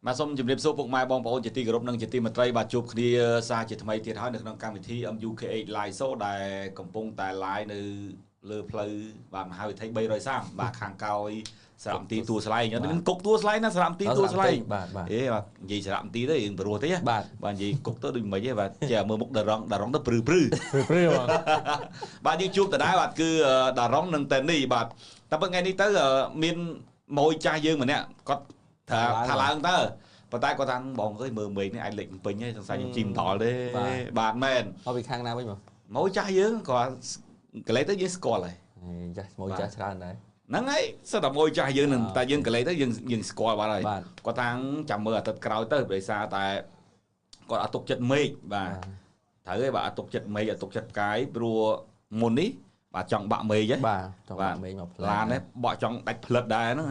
បាទសូមជម្រាបសួរពុកម៉ែបងប្អូនជាទីគោរពនិងជាទីមេត្រីបាទជួបគ្នាសារជាថ្មីទៀតហើយនៅក្នុងកម្មវិធី MUKH Live Show ដែលកំពុងតែ live នៅលើផ្លូវបាទមហាវិថី330បាទខាងក្រោយសារមន្ទីរទួលស្លែងមានគុកទួលស្លែងណាសារមន្ទីរទួលស្លែងអេបាទនិយាយសារមន្ទីរទៅរឿងព្រោះទេបាទនិយាយគុកទៅដូចមិនហីបាទចេះមើលមុខដារងដារងទៅព្រឺព្រឺព្រឺបងបាទយើងជួបដដែលបាទគឺដារងនិងតេនីបាទតែប៉ុន្តែថ្ងៃនេះទៅមានម៉ួយចាស់យើងម្នាក់គាត់ថាឡើងតើប៉ុន្តែគាត់ថាបងអើយមើលមេឃនេះអាចលេចពេញហើយសង្ស័យខ្ញុំជីមិនដល់ទេបាទមែនមកពីខាងណាវិញបងម៉ួយចាស់យើងគាត់កលេសទៅយើងស្គាល់ហើយចាស់ម៉ួយចាស់ច្រើនដែរហ្នឹងហើយសិតតែម៉ួយចាស់យើងនឹងតែយើងកលេសទៅយើងស្គាល់បាត់ហើយគាត់ថាចាំមើលអាទិត្យក្រោយទៅដោយសារតែគាត់អត់ទុកចិត្តមេឃបាទត្រូវហើយបាទអត់ទុកចិត្តមេឃអត់ទុកចិត្តផ្កាយព្រោះមុននេះបាទចង់បាក់មេឃហ៎បាទចង់បាក់មេឃមកផ្លែឡាននេះបក់ចង់ដាច់ផ្លិតដែរហ្នឹង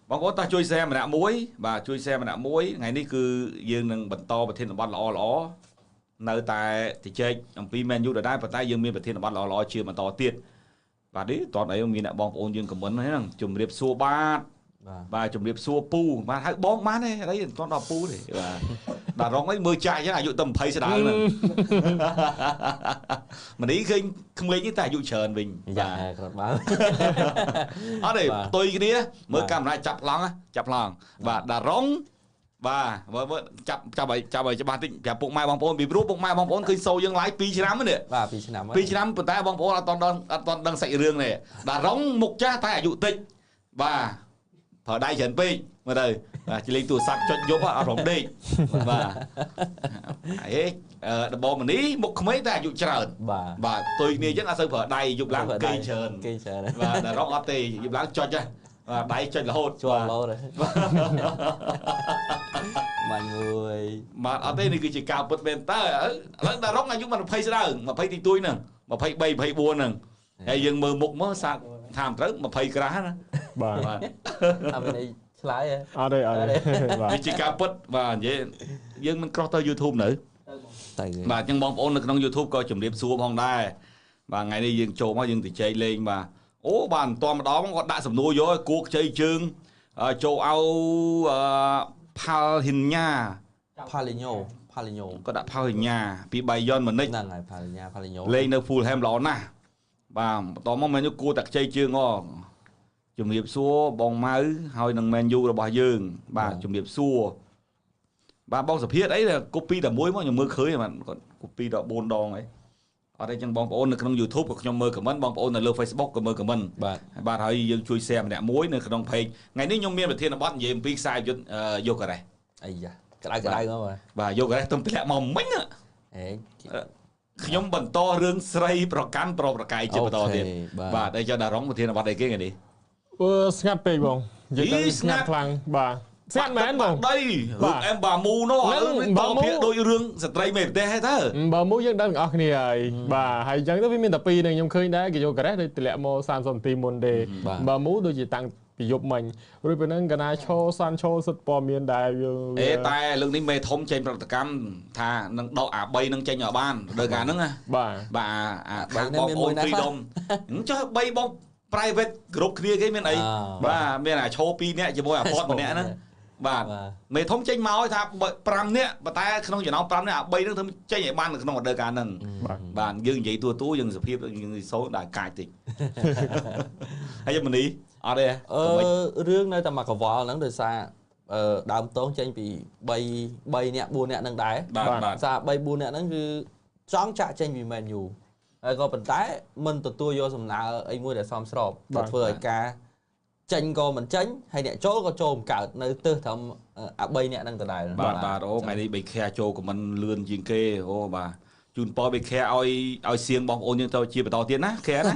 បងប្អូនតោះជួយ share ម្នាក់មួយបាទជួយ share ម្នាក់មួយថ្ងៃនេះគឺយើងនឹងបន្តប្រធានបទល្អល្អនៅតែជជែកអំពី Man U ដដែលប៉ុន្តែយើងមានប្រធានបទល្អល្អជាបន្តទៀតបាទនេះតោះអីមានអ្នកបងប្អូនយើងខមមិនហ្នឹងជំរាបសួរបាទបាទជំរាបសួរពូបាទហៅបងបានទេអីមិនទាន់ដល់ពូទេបាទដល់រងអីមើលចាស់អញ្ចឹងអាយុតែ20ស្ដើងហ្នឹងម្នេះឃើញក្មេងនេះតែអាយុច្រើនវិញយ៉ាគ្រាន់បើអត់ទេផ្ទុយគ្នាមើលកាមេរ៉ាចាប់ឡង់ចាប់ឡង់បាទដល់រងបាទមើលចាប់ចាប់ឲ្យចាប់ឲ្យច្បាស់តិចប្រាប់ពុកម៉ែបងប្អូនពីព្រោះពុកម៉ែបងប្អូនឃើញសូយើងឡាយ2ឆ្នាំនេះបាទ2ឆ្នាំ2ឆ្នាំប៉ុន្តែបងប្អូនអត់ទាន់ដល់អត់ទាន់ដឹងសាច់រឿងទេដល់រងមុខចាស់តែអាយុតិចបាទប្រើដៃច្រើនពេកមើលទៅបាទលេងទូរស័ព្ទចុចយប់អត់រំដេកបាទអេដបងមនីមុខក្មេងតែអាយុច្រើនបាទផ្ទុយគ្នាអញ្ចឹងអត់សូវប្រើដៃយប់ឡើងគេច្រើនគេច្រើនបាទដល់រកអត់ទេយប់ឡើងចុចហ៎បាទដៃចុចរហូតជាប់លោតបាញ់មួយបាទអត់ទេនេះគឺជាការពិតមែនតើឥឡូវដល់រកអាយុមិន20ស្ដើង20ទីទួយហ្នឹង23 24ហ្នឹងហើយយើងមើលមុខមើលសាកថាមិនត្រូវ20ក្រាស់ណាបាទអត់មានអីឆ្លើយអត់ទេអត់ទេបាទវាជាការពិតបាទនិយាយយើងមិនក្រោះទៅ YouTube នៅទៅបាទអញ្ចឹងបងប្អូននៅក្នុង YouTube ក៏ជម្រាបសួរផងដែរបាទថ្ងៃនេះយើងចូលមកយើងទៅចែកលេងបាទអូបាទមិនទាន់ម្ដងគាត់ដាក់សំណួរយកឲ្យគួរខ្ចីជើងចូលអោផាល់ហ៊ិនញ៉ាផាលីញ៉ូផាលីញ៉ូគាត់ដាក់ផាល់ហ៊ិនញ៉ាពីបៃយ៉ុនម៉ានិចហ្នឹងហើយផាលីញ៉ាផាលីញ៉ូលេងនៅ Fulham ល្អណាស់បាទបន្តមកមែនគួរតែខ្ចីជើងអជំរាបសួរបងម៉ៅហើយនឹង Man U របស់យើងបាទជំរាបសួរបាទបងសុភាពអីកូពីតែមួយមកខ្ញុំមើលឃើញបាទគាត់កូពីដល់4ដងអីអត់ទេចឹងបងប្អូននៅក្នុង YouTube ក៏ខ្ញុំមើល comment បងប្អូននៅលើ Facebook ក៏មើល comment បាទបាទហើយយើងជួយ share ម្នាក់មួយនៅក្នុង page ថ្ងៃនេះខ្ញុំមានប្រធានបទនិយាយអំពីខ្សែយុទ្ធយូការ៉េសអីយ៉ាក្តៅក្តៅមកបាទយូការ៉េសទំធ្លាក់មកមិញអេខ្ញុំបន្តរឿងស្រីប្រកាន់ប្រប្រកែកជាបន្តទៀតបាទអីចុះដារងប្រធានបទអីគេថ្ងៃនេះអឺស្ងាត់ពេកបងនិយាយទៅស្ងាត់ខ្លាំងបាទស្ងាត់មែនបងដីរឿងអេមបាមូនោះតភាកដូចរឿងស្ត្រីមេប្រទេសហ៎តើបាមូយើងដឹងទាំងអស់គ្នាហើយបាទហើយអញ្ចឹងទៅវាមានតែពីរនឹងខ្ញុំឃើញដែរគេយកការ៉េសដូចតម្លាក់មក30នាទីមុនទេបាមូដូចជាតាំងពីយប់មិញរួចពេលហ្នឹងកណាឈោសាន់ឈោសិតព័ត៌មានដែរយើងអេតែលើកនេះមេធំចេញប្រតិកម្មថានឹងដកអា3នឹងចេញឲ្យបានដោយការហ្នឹងណាបាទបាទអាខាងបងប្អូន Freedom ចុះ3បង private គ្រប់គ្នាគេមានអីបាទមានអាឈោ2នាក់ជាមួយអាពតម្នាក់ហ្នឹងបាទមេធំចេញមកឲ្យថា5នាក់ប៉ុន្តែក្នុងចំណោម5នាក់អា3ហ្នឹងធ្វើចេញឲ្យបាននៅក្នុងរដូវកាលហ្នឹងបាទយើងនិយាយទួទួយើងសភាពយើងសូដល់កាចតិចហើយមនីអត់ទេអឺរឿងនៅតែមកកវល់ហ្នឹងដោយសារដើមតងចេញពី3 3នាក់4នាក់ហ្នឹងដែរសារ3 4នាក់ហ្នឹងគឺចង់ចាក់ចេញពី Man U ហើយក៏ប៉ុន្តែមិនទទួលយកសំណើអីមួយដែលសមស្របទៅធ្វើឲ្យការចេញក៏មិនចេញហើយអ្នកចូលក៏ចូលមិនកើតនៅទិសត្រឹមអា3នាក់ហ្នឹងដដែលបាទបាទអូថ្ងៃនេះបេខែចូលខមមិនលឿនជាងគេអូបាទជូនពរបេខែឲ្យឲ្យសៀងបងប្អូនយើងទៅជាបន្តទៀតណាខែណា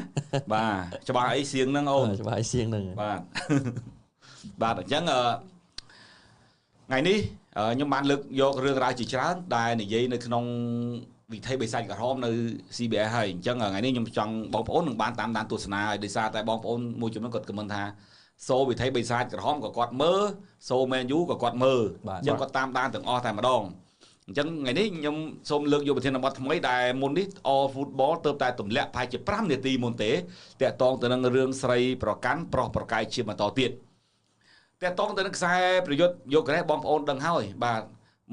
បាទច្បាស់អីសៀងហ្នឹងអូនច្បាស់អីសៀងហ្នឹងបាទបាទអញ្ចឹងថ្ងៃនេះខ្ញុំបានលើកយករឿងរ៉ាវជាច្រើនដែលនិយាយនៅក្នុងវិថីបិសាចក្រហមនៅ CBS ហើយអញ្ចឹងថ្ងៃនេះខ្ញុំចង់បងប្អូននឹងបានតាមដានទស្សនាហើយដោយសារតែបងប្អូនមួយចំនួនគាត់ខមមិនថាសូវិថីបិសាចក្រហមក៏គាត់មើលសូ Man U ក៏គាត់មើលអញ្ចឹងគាត់តាមដានទាំងអស់តែម្ដងអញ្ចឹងថ្ងៃនេះខ្ញុំសូមលើកយកប្រធានបទថ្មីដែលមុននេះ All Football ទើបតែទម្លាក់ប្រហែលជា5នាទីមុនទេតាក់ទងទៅនឹងរឿងស្រីប្រកាន់ប្រុសប្រកែកជាបន្តទៀត តកតងទៅនឹងខ្សែប្រយុទ្ធយកក្រេះបងប្អូនដឹងហើយបាទ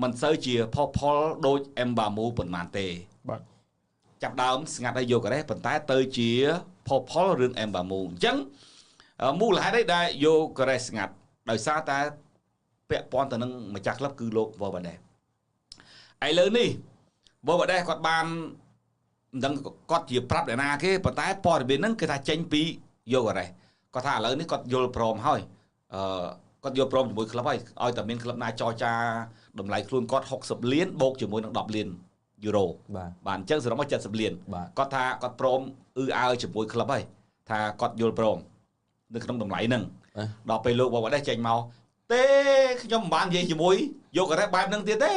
មិនសូវជាផុសផុលដូចអេមបាមូប៉ុន្មានទេបាទចាប់ដើមស្ងាត់ឲ្យយកក្រេះប៉ុន្តែទៅជាផុសផុលរឿងអេមបាមូអញ្ចឹងមូលហេតុអីដែលយកក្រេះស្ងាត់ដោយសារតែពាក់ព័ន្ធទៅនឹងម្ចាស់ក្លឹបគឺលោកវ៉ាវ៉ាដេឥឡូវនេះវ៉ាវ៉ាដេគាត់បានមិនដឹងគាត់ជាប្រាប់អ្នកណាគេប៉ុន្តែព័ត៌មានហ្នឹងគឺថាចេញពីយកក្រេះគាត់ថាឥឡូវនេះគាត់យល់ព្រមហើយគាត់យល់ព្រមជាមួយក្លឹបហើយឲ្យតែមានក្លឹបណាចរចាតម្លៃខ្លួនគាត់60លានបូកជាមួយនឹង10លានយូរ៉ូបាទអញ្ចឹងសរុបមក70លានគាត់ថាគាត់ព្រមអឺអើជាមួយក្លឹបហើយថាគាត់យល់ព្រមនៅក្នុងតម្លៃហ្នឹងដល់ពេលលោកបវរេះចេញមកទេខ្ញុំមិនបាននិយាយជាមួយយកការ៉េបែបហ្នឹងទៀតទេ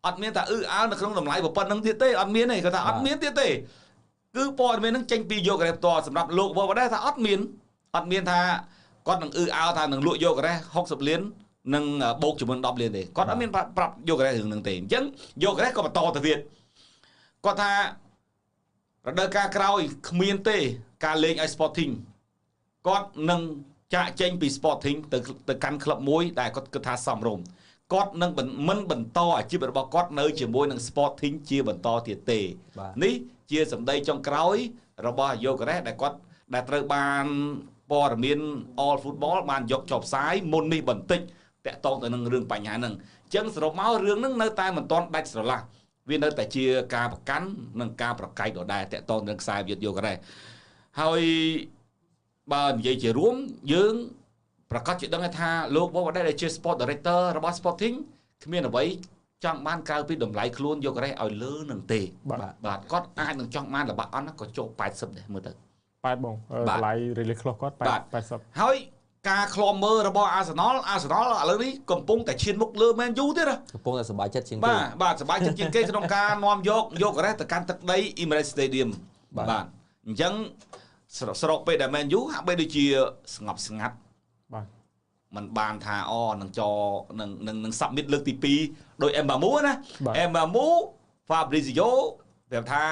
អត់មានថាអឺអើនៅក្នុងតម្លៃប៉ុណ្្នឹងទៀតទេអត់មានទេគាត់ថាអត់មានទៀតទេគឺព័ត៌មានហ្នឹងចេញពីយកការ៉េផ្ទាល់សម្រាប់លោកបវរេះថាអត់មានថាគាត់នឹងអឺអើថានឹងលក់យកការ៉េ60លាននឹងបូកជាមួយ10លានទេគាត់អត់មានប្រាប់យកការ៉េរឿងហ្នឹងទេអញ្ចឹងយកការ៉េក៏បន្តទៅទៀតគាត់ថារដូវកាលក្រោយគ្មានទេការលេងឲ្យ Sporting គាត់នឹងចាក់ចេញពី Sporting ទៅកាន់ក្លឹបមួយដែលគាត់គិតថាសមរម្យគាត់នឹងមិនបន្តអាជីពរបស់គាត់នៅជាមួយនឹង Sporting ជាបន្តទៀតទេនេះជាសម្ដីចុងក្រោយរបស់យកការ៉េដែលគាត់ដែលត្រូវបានព័ត៌មាន All Football បានយកចុះផ្សាយមុននេះបន្តិចតាក់ទងទៅនឹងរឿងបញ្ហាហ្នឹងអញ្ចឹងសរុបមករឿងហ្នឹងនៅតែមិនទាន់ដាច់ស្រឡះវានៅតែជាការប្រកាន់និងការប្រកែកដដែលតាក់ទងនឹងខ្សែយុទ្ធយកការ៉េហើយបើនិយាយជារួមយើងប្រកាសជាដឹងថាលោកបវរដែលជា Sport Director របស់ Sporting គ្មានអ្វីចង់បានក្រៅពីតម្លៃខ្លួនយកការ៉េឲ្យលើនឹងទេបាទគាត់អាចនឹងចង់បានរបស់អន់ក៏ចូល80ដែរមើលទៅ8បងតម្លៃ release ខ្លះគាត់80ហើយការឃ្លាំមើលរបស់អាសនលឥឡូវនេះកំពុងតែឈានមុខលើ Man U ទៀតកំពុងតែសប្បាយចិត្តជាងគេបាទសប្បាយចិត្តជាងគេក្នុងការនាំយកការ៉េទៅកាន់ទឹកដី Emirates Stadium បាទអញ្ចឹងស្របពេលដែល Man U ហាក់បីដូចជាស្ងប់ស្ងាត់បាទมันបានថាអនឹងចនឹង submit លើកទី2ដោយ Mbamu ណា Mbamu Fabrizio ប្រាប់ថា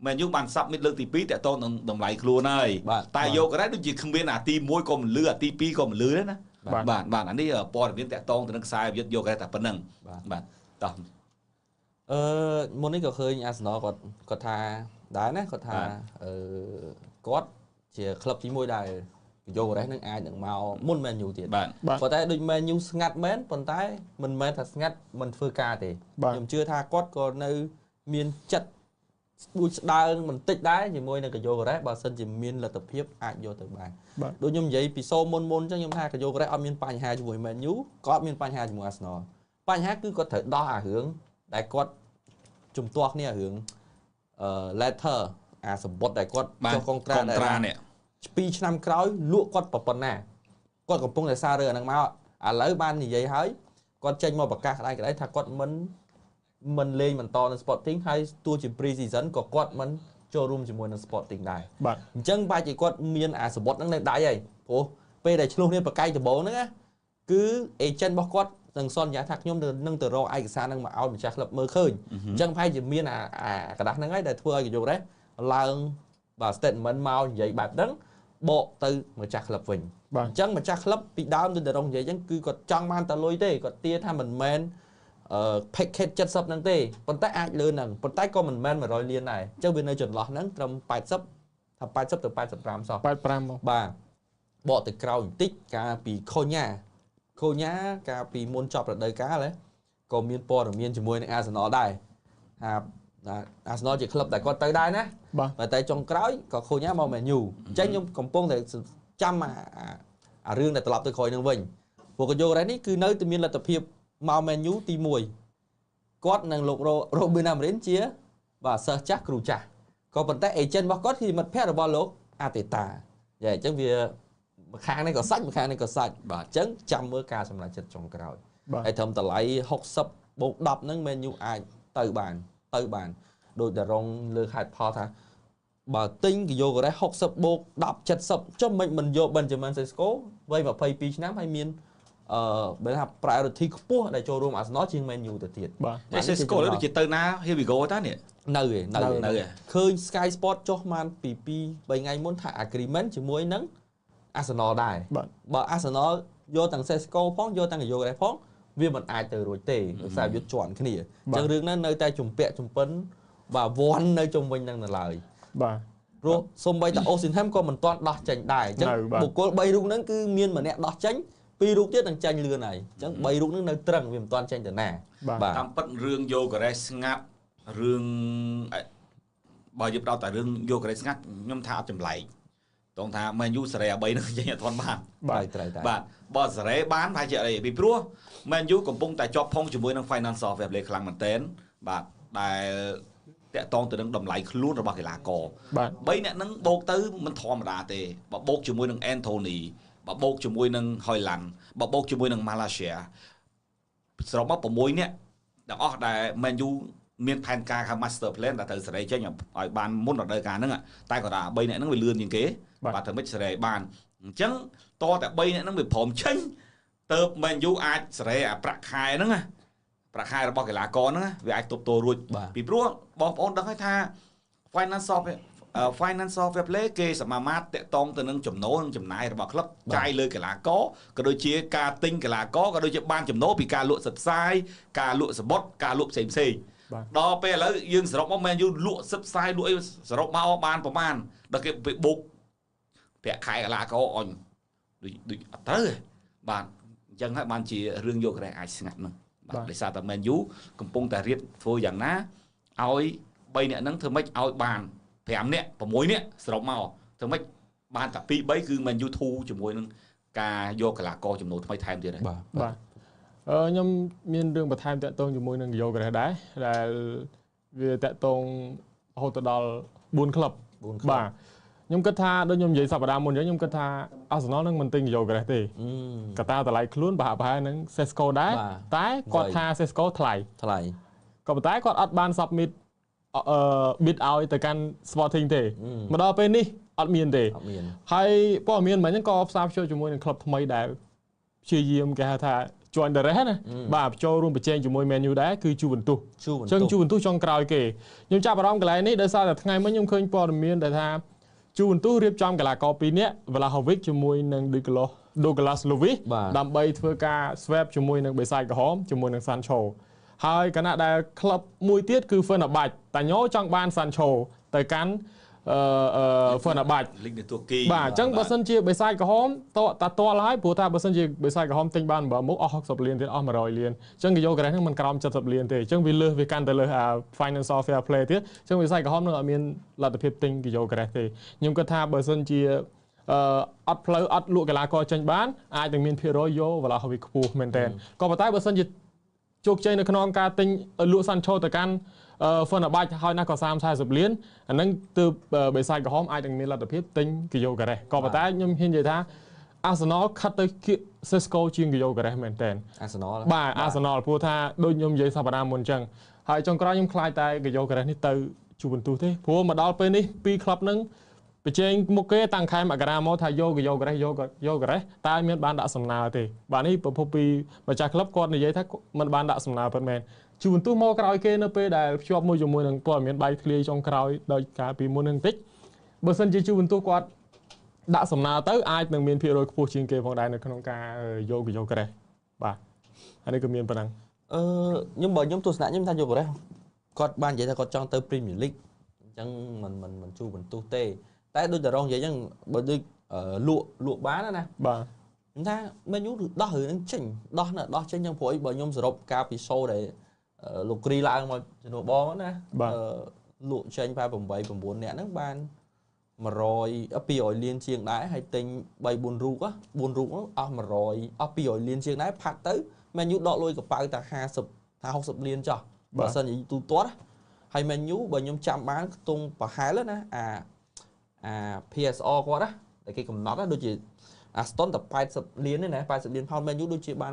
Man U បាន submit លើកទី2តាក់ទងនឹងតម្លៃខ្លួនហើយតែយកការ៉េដូចជាគ្មានអាទី1ក៏មិនលឺអាទី2ក៏មិនលឺដែរណាបាទអានេះព័ត៌មានតាក់ទងទៅនឹងខ្សែយុទ្ធយកការ៉េតែប៉ុណ្្នឹងបាទតោះមុននេះក៏ឃើញអាសនលគាត់ថាដែរណាគាត់ថាគាត់ជាក្លឹបទី1ដែលយកការ៉េនឹងអាចនឹងមកមុន Man U ទៀតប៉ុន្តែដូច Man U ស្ងាត់មែនប៉ុន្តែមិនមែនថាស្ងាត់មិនធ្វើការទេខ្ញុំជឿថាគាត់ក៏នៅមានចិត្តដូចស្ដើងបន្តិចដែរជាមួយនឹងកយោការ៉េបើសិនជាមានលទ្ធភាពអាចយកទៅបានដូចខ្ញុំនិយាយពីសូមុនអញ្ចឹងខ្ញុំថាកយោការ៉េអត់មានបញ្ហាជាមួយ Man U ក៏អត់មានបញ្ហាជាមួយ Arsenal បញ្ហាគឺគាត់ត្រូវដោះអារឿងដែលគាត់ជំទាស់គ្នារឿងletter អាសម្បត្តិដែលគាត់ចុះកុងត្រានេះ2ឆ្នាំក្រោយលក់គាត់ប៉ុណ្ណាគាត់កំពុងតែសាររឿងអាហ្នឹងមកឥឡូវបាននិយាយហើយគាត់ចេញមកប្រកាសក្តៅៗថាគាត់មិនលេងបន្តនៅ Sporting ហើយទោះជា pre season ក៏គាត់មិនចូលរួមជាមួយនឹង Sporting ដែរអញ្ចឹងបាច់ឲ្យគាត់មានអាសម្បត្តិហ្នឹងនៅដៃហើយព្រោះពេលដែលឆ្លោះគ្នាប្រកែកដំបូងហ្នឹងណាគឺ agent របស់គាត់នឹងសន្យាថាខ្ញុំនឹងទៅរកឯកសារហ្នឹងមកឲ្យម្ចាស់ក្លឹបមើលឃើញអញ្ចឹងប្រហែលជាមានអាក្រដាសហ្នឹងហើយដែលធ្វើឲ្យកយករេះឡើងបាទ statement មកនិយាយបែបហ្នឹងបកទៅម្ចាស់ក្លឹបវិញអញ្ចឹងម្ចាស់ក្លឹបពីដើមទៅរងនិយាយអញ្ចឹងគឺគាត់ចង់បានតែលុយទេគាត់ទាថាមិនមែន package 70ហ្នឹងទេប៉ុន្តែអាចលើហ្នឹងប៉ុន្តែក៏មិនមែន100លានដែរអញ្ចឹងវានៅចន្លោះហ្នឹងត្រឹម80ថា80ទៅ85សោះ85មកបាទបកទៅក្រោយបន្តិចកាលពីខូញ៉ាកាលពីមុនចប់រដូវកាលក៏មានព័ត៌មានជាមួយនឹងអាសនលដែរថាអាសនលជាក្លឹបដែលគាត់ទៅដែរណាប៉ុន្តែចុងក្រោយក៏ខូញ៉ាមក Man U អញ្ចឹងខ្ញុំកំពុងតែចាំអារឿងដែលត្រឡប់ទៅក្រោយនឹងវិញព្រោះកយោរ៉េនេះគឺនៅតែមានលទ្ធភាពមក Man U ទី1គាត់និងលោករ៉ូប៊ីនអាមរិនជាបាទសិស្សចាស់គ្រូចាស់ក៏ប៉ុន្តែ agent របស់គាត់គឺមិត្តភ័ក្តិរបស់លោកអាតេតាយ៉ាអញ្ចឹងវាម្ខាងនេះក៏សាច់ម្ខាងនេះក៏សាច់បាទអញ្ចឹងចាំមើលការសម្រេចចិត្តចុងក្រោយហើយត្រឹមតម្លៃ60បូក10ហ្នឹង Man U អាចទៅបានដោយតែរងលើខេត្តផលថាបើទិញគីយ៉ូការ៉េ60បូក10 70ចុះមិនយក Benjamin Sesko វ័យ22ឆ្នាំហើយមានបើថា priority ខ្ពស់ដែលចូលរួម Arsenal ជាង Man U ទៅទៀតបាទ Sesko ដូចជាទៅណា Here we go តានេះនៅឯនៅឃើញ Sky Sport ចុះបានពី2 3ថ្ងៃមុនថា agreement ជាមួយនឹង Arsenal ដែរបើ Arsenal យកទាំង Sesko ផងយកទាំង Gyökeres ផងវាមិនអាចទៅរួចទេដោយសារយុទ្ធជាន់គ្នាអញ្ចឹងរឿងហ្នឹងនៅតែជំពាក់ជំពិនបាទវាន់នៅជុំវិញនឹងនៅឡើយបាទព្រោះសូម្បីតែ Osimhen ក៏មិនទាន់ដោះចេញដែរអញ្ចឹងបុគ្គល3រូបហ្នឹងគឺមានម្នាក់ដោះចេញ2រូបទៀតនឹងចេញលឿនហើយអញ្ចឹង3រូបហ្នឹងនៅត្រឹងវាមិនទាន់ចេញទៅណាបាទតាមពិតរឿង Gyökeres ស្ងាត់រឿងបើយើងផ្ដោតតែរឿង Gyökeres ស្ងាត់ខ្ញុំថាអត់ចម្លែកតងថា Man U សេរីអា3នឹងចេញអត់ទាន់បានបាទត្រូវតែបាទបើសេរីបានប្រហែលជាអីពីព្រោះ Man U កំពុងតែជាប់ផុងជាមួយនឹង Financial Fair Play ខ្លាំងមែនទែនបាទដែលតាក់ទងទៅនឹងតម្លៃខ្លួនរបស់កីឡាករ3អ្នកហ្នឹងបូកទៅមិនធម្មតាទេបើបូកជាមួយនឹង Anthony បើបូកជាមួយនឹង Højlund បើបូកជាមួយនឹង Malaysia សរុបមក6នាក់ទាំងអស់ដែល Man U មានផែនការខាង Master Plan ដែលត្រូវសេរីចេញឲ្យបានមុនរដូវកាលហ្នឹងតែគាត់ថា3នាក់ហ្នឹងវាលឿនជាងគេបាទធ្វើម៉េចសេរីបានអញ្ចឹងតតែ3នាក់ហ្នឹងវាព្រមចេញទៅ Man U អាចសេរីអាប្រាក់ខែហ្នឹងណាប្រាក់ខែរបស់កីឡាករហ្នឹងវាអាចទប់ទល់រួចពីព្រោះបងប្អូនដឹងហើយថា Financial Fair Play គេសមាមាត្រតាក់ទងទៅនឹងចំណូលនិងចំណាយរបស់ក្លឹបចាយលើកីឡាករក៏ដូចជាការទិញកីឡាករក៏ដូចជាបានចំណូលពីការលក់សិទ្ធិផ្សាយការលក់សំបុត្រការលក់ផ្សេងផ្សេងដល់ពេលឥឡូវយើងសរុបមក Man U លក់សិទ្ធិផ្សាយលក់អីសរុបមកបានប្រមាណដល់គេไปបុកប្រាក់ខែកីឡាករអញដូចអត់ត្រូវទេបាទអញ្ចឹងហើយបានជារឿង Gyökeres អាចស្ងាត់ហ្នឹងបាទដោយសារតែ Man U កំពុងតែរៀបធ្វើយ៉ាងណាឲ្យ3នាក់ហ្នឹងធ្វើម៉េចឲ្យបាន5នាក់6នាក់សរុបមកធ្វើម៉េចបានតែ2 3គឺ Man U ធូរជាមួយនឹងការយកកីឡាករចំណូលថ្មីថែមទៀតហើយបាទខ្ញុំមានរឿងបន្ថែមតាក់ទងជាមួយនឹង Gyökeres ដែរដែលវាតាក់ទងរហូតទៅដល់4ក្លឹបបាទខ្ញុំគិតថាដូចខ្ញុំនិយាយសប្តាហ៍មុនអញ្ចឹងខ្ញុំគិតថា Arsenal នឹងមិនទិញ Gyökeres ទេកត្តាតម្លៃខ្លួនប្រហាក់ប្រហែលនឹង Sesko ដែរតែគាត់ថា Sesko ថ្លៃក៏ប៉ុន្តែគាត់អត់បាន submit bid ឲ្យទៅកាន់ Sporting ទេមកដល់ពេលនេះអត់មានទេហើយព័ត៌មានមិញហ្នឹងក៏ផ្សារភ្ជាប់ជាមួយនឹងក្លឹបថ្មីដែលព្យាយាមគេហៅថា join the race ណាបាទចូលរួមប្រជែងជាមួយ Man U ដែរគឺ Juventus អញ្ចឹង Juventus ចុងក្រោយគេខ្ញុំចាប់អារម្មណ៍កន្លែងនេះដោយសារតែថ្ងៃមិញខ្ញុំឃើញព័ត៌មានដែលថា Juventus រៀបចំកីឡាករ2នាក់ Vlahovic ជាមួយនឹង Douglas Luiz ដើម្បីធ្វើការ swap ជាមួយនឹងបិសាចក្រហមជាមួយនឹង Sancho ហើយខណៈដែលក្លឹបមួយទៀតគឺ Fenerbahce តាញ៉ូចង់បាន Sancho ទៅកាន់Fenerbahce លីកនៅទួរគីបាទអញ្ចឹងបើសិនជាបិសាចក្រហមតតាទាល់ហើយព្រោះថាបើសិនជាបិសាចក្រហមទិញបាន8មុខអស់60លានទៀតអស់100លានអញ្ចឹង Gyökeres ហ្នឹងមិនក្រោម70លានទេអញ្ចឹងវាលើសវាកាន់តែលើសអា Financial Fair Play ទៀតអញ្ចឹងបិសាចក្រហមនឹងអត់មានលទ្ធភាពទិញ Gyökeres ទេខ្ញុំគិតថាបើសិនជាអត់ផ្លូវអត់លក់កីឡាករចេញបានអាចនឹងមានភាគរយយក Vlahovic ខ្ពស់មែនទែនក៏ប៉ុន្តែបើសិនជាជោគជ័យនៅក្នុងការទិញលក់ Sancho ទៅកាន់ Fenerbahce ហើយណាស់ក៏30 40លានអាហ្នឹងទើបបិសាចក្រហមអាចនឹងមានលទ្ធភាពទិញ Gyökeres ក៏ប៉ុន្តែខ្ញុំហ៊ាននិយាយថា Arsenal ខិតទៅគៀក Sesko ជាង Gyökeres មែនទែន Arsenal បាទ Arsenal ព្រោះថាដូចខ្ញុំនិយាយសប្តាហ៍មុនអញ្ចឹងហើយចុងក្រោយខ្ញុំខ្លាចតែ Gyökeres នេះទៅ Juventus ទេព្រោះមកដល់ពេលនេះពីរក្លឹបហ្នឹងប្រជែងមុខគេតាំងខែមករាមកថាយក Gyökeres យក Gyökeres តែមានបានដាក់សំណើទេបាទនេះប្រភពពីម្ចាស់ក្លឹបគាត់និយាយថាមិនបានដាក់សំណើពិតមែន Juventus មកក្រោយគេនៅពេលដែលភ្ជាប់មួយជាមួយនឹងព័ត៌មានបែកធ្លាយចុងក្រោយដោយកាលពីមុននឹងតិចបើសិនជា Juventus គាត់ដាក់សំណើទៅអាចនឹងមានភាគរយខ្ពស់ជាងគេផងដែរនៅក្នុងការយក Gyökeres បាទអានេះក៏មានប៉ុណ្ណឹងខ្ញុំបើខ្ញុំទស្សនៈខ្ញុំថា Gyökeres គាត់បាននិយាយថាគាត់ចង់ទៅ Premier League អញ្ចឹងមិន Juventus ទេតែដូចតែរងនិយាយអញ្ចឹងបើដូចលក់បានណាបាទខ្ញុំថា Man U ដោះរឿងហ្នឹងចេញដោះចេញអញ្ចឹងព្រោះអីបើខ្ញុំសរុបកាលពី show ដែលលោកគ្រីឡើងមកជំនួសបងណាលក់ចេញប្រហែល8 9នាក់ហ្នឹងបាន100 200លានជាងដែរហើយទិញ3 4រូប4រូបអស់100អស់200លានជាងដែរផាត់ទៅ Man U ដកលុយកប៉ៅតែ50ថា60លានចុះបើសិនជាទូទាត់ហើយ Man U បើខ្ញុំចាំបានខ្ទង់ប្រហែលណាអា PSR គាត់ណាដែលគេកំណត់ដូចជា Aston តែ80លានទេណា80លានផោន Man U ដូចជាបាន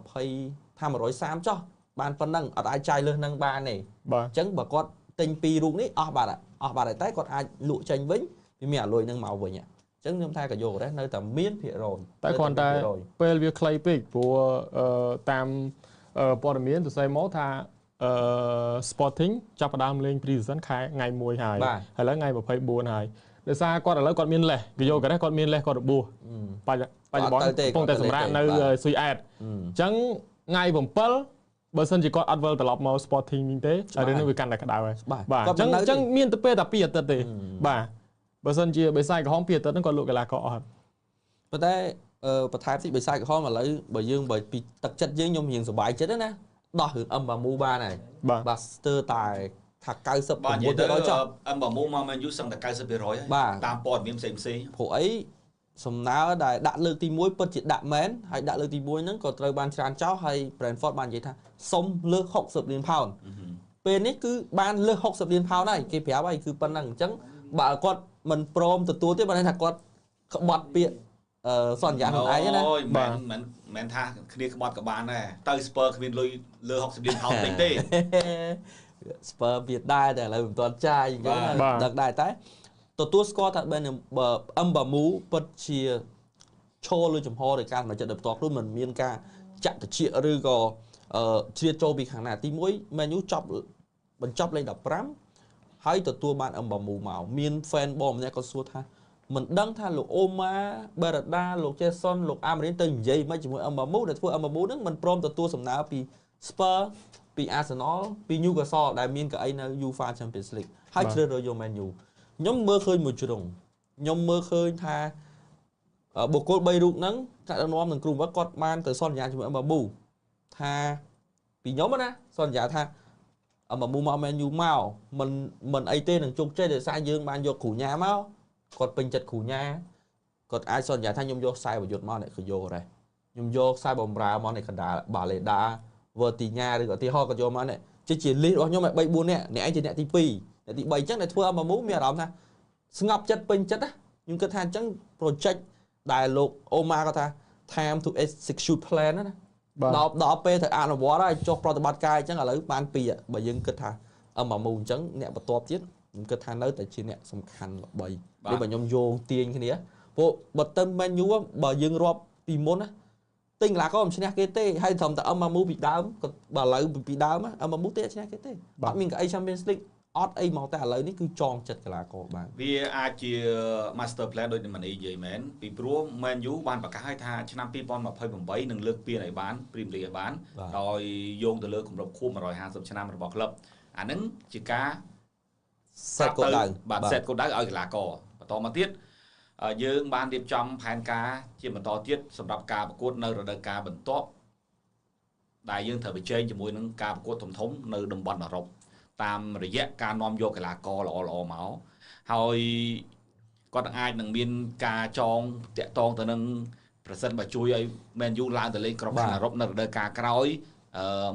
120ថា130ចុះបានប៉ុណ្ណឹងអត់អាចចាយលើសនឹងបានទេអញ្ចឹងបើគាត់ទិញពីររូបនេះអស់បាត់ហើយតែគាត់អាចលក់ចេញវិញវាមានអាលុយនឹងមកវិញអញ្ចឹងខ្ញុំថាក៏ Gyökeres នៅតែមានភាគរយតែគ្រាន់តែពេលវាខ្លីពេកព្រោះតាមព័ត៌មានសរសេរមកថា Sporting ចាប់ផ្ដើមលេង pre-season ខែថ្ងៃ1ហើយឥឡូវថ្ងៃ24ហើយដោយសារគាត់ឥឡូវគាត់មានលេស Gyökeres គាត់មានលេសគាត់របួស បច្ចុប្បន្នកំពុងតែសម្រាកនៅស៊ុយអែតអញ្ចឹងថ្ងៃ7បើសិនជាគាត់អត់វិលត្រឡប់មក Sporting វិញទេរឿងនេះវាកាន់តែក្តៅហើយបាទអញ្ចឹងមានទៅពេលតែ2អាទិត្យទេបាទបើសិនជាបិសាចក្រហម2អាទិត្យហ្នឹងគាត់លក់កីឡាករអស់ប៉ុន្តែបន្ថែមតិចបិសាចក្រហមឥឡូវបើយើងបើពីទឹកចិត្តយើងខ្ញុំរៀងសប្បាយចិត្តណាដោះរឿងអឹមបាមូបានហើយបាទស្ទើរតែថា99%ចុះអឹមបាមូមកមែនយូសឹងតែ90%ហើយតាមព័ត៌មានផ្សេងផ្សេងព្រោះអីសំណើដែលដាក់លើកទី1ពិតជាដាក់មែនហើយដាក់លើកទី1ហ្នឹងក៏ត្រូវបានច្រានចោលហើយ Brentford បាននិយាយថាសុំលើស60លានផោនពេលនេះគឺបានលើស60លានផោនហើយគេប្រាប់ហើយគឺប៉ុណ្ណឹងអញ្ចឹងបើគាត់មិនព្រមទទួលទេបានន័យថាគាត់ក្បត់ពាក្យសន្យាខ្លួនឯងណាអូយមិនមិនថាគ្នាក្បត់ក៏បានដែរទៅ Spurs គ្មានលុយលើ60លានផោនតិចទេ Spurs វាដែរតែឥឡូវមិនទាន់ចាយអញ្ចឹងដឹងដែរតែទទួលស្គាល់ថាអឹមបាមូពិតជាឈរលើចំហដោយការសម្រេចចិត្តដោយផ្ទាល់ខ្លួនមិនមានការចាក់តិចឬក៏ជ្រៀតចូលពីខាងណាទី1 Man U ចប់បញ្ចប់លេខ15ហើយទទួលបានអឹមបាមូមកមាន fan បងម្នាក់ក៏សួរថាមិនដឹងថាលោកអូម៉ាបារ៉ាដាលោកជេសុនលោកអាមេរិនទៅនិយាយមិនជាមួយអឹមបាមូដែលធ្វើអឹមបាមូហ្នឹងមិនព្រមទទួលសំណើពី Spurs ពី Arsenal ពី Newcastle ដែលមានកៅអីនៅ UEFA Champions League ហើយជ្រើសរើសយក Man U ខ្ញុំមើលឃើញមួយជ្រុងខ្ញុំមើលឃើញថាបុគ្គល3រូបហ្នឹងថ្នាក់ដឹកនាំនិងគ្រូបង្វឹកគាត់បានទៅសន្យាជាមួយអឹមបាមូថាពីខ្ញុំណាសន្យាថាអឹមបាមូមក Man U មកមិនអីទេនឹងជោគជ័យដោយសារយើងបានយកគ្រូញ៉ាមកគាត់ពេញចិត្តគ្រូញ៉ាគាត់អាចសន្យាថាខ្ញុំយកខ្សែប្រយុទ្ធមកអ្នកគឺយករ៉េខ្ញុំយកខ្សែបំរើមកអ្នកកណ្ដាលបាឡេដាវើទីញ៉ាឬក៏ឧទាហរណ៍គាត់យកមកនេះជាលីសរបស់ខ្ញុំឲ្យ3 4នាក់អ្នកឯងជាអ្នកទី2អ្នកទី3អញ្ចឹងដែលធ្វើអឹមបាមូមានអារម្មណ៍ថាស្ងប់ចិត្តពេញចិត្តណាខ្ញុំគិតថាអញ្ចឹង project ដែលលោកអូម៉ាគាត់ថា time to execute plan ណាដល់ពេលត្រូវអនុវត្តហើយចុះប្រតិបត្តិការអញ្ចឹងឥឡូវបាន2បើយើងគិតថាអឹមបាមូអញ្ចឹងអ្នកបន្ទាប់ទៀតខ្ញុំគិតថានៅតែជាអ្នកសំខាន់ល្បីនេះបើខ្ញុំយោងទាញគ្នាព្រោះបើទៅ Man U បើយើងរាប់ពីមុនណាទិញកីឡាករមិនឈ្នះគេទេហើយត្រឹមតែអឹមបាមូពីដើមក៏បើឥឡូវពីដើមអឹមបាមូទេឈ្នះគេទេអត់មានកៅអី Champions League អត់អីមកតែឥឡូវនេះគឺចងចិត្តកីឡាករបានវាអាចជា Master Plan ដូចម៉ានីនិយាយមែនពីព្រោះ Man U បានប្រកាសឲ្យថាឆ្នាំ2028នឹងលើកពានឲ្យបាន Premier League ឲ្យបានដោយយោងទៅលើគម្រប់ខួប150ឆ្នាំរបស់ក្លឹបអានឹងជាការ set គោលដៅបាទ set គោលដៅឲ្យកីឡាករបន្តមកទៀតយើងបានរៀបចំផែនការជាបន្តទៀតសម្រាប់ការប្រកួតនៅរដូវកាលបន្ទាប់ដែលយើងត្រូវប្រជែងជាមួយនឹងការប្រកួតធំៗនៅតំបន់អឺរ៉ុបតាមរយៈការនាំយកកីឡាករល្អៗមកហើយគាត់អាចនឹងមានការចងតាក់ទងទៅនឹងប្រសិនបើជួយឲ្យ Man U ឡើងទៅលេងក្រុមអឺរ៉ុបនៅរដូវកាលក្រោយ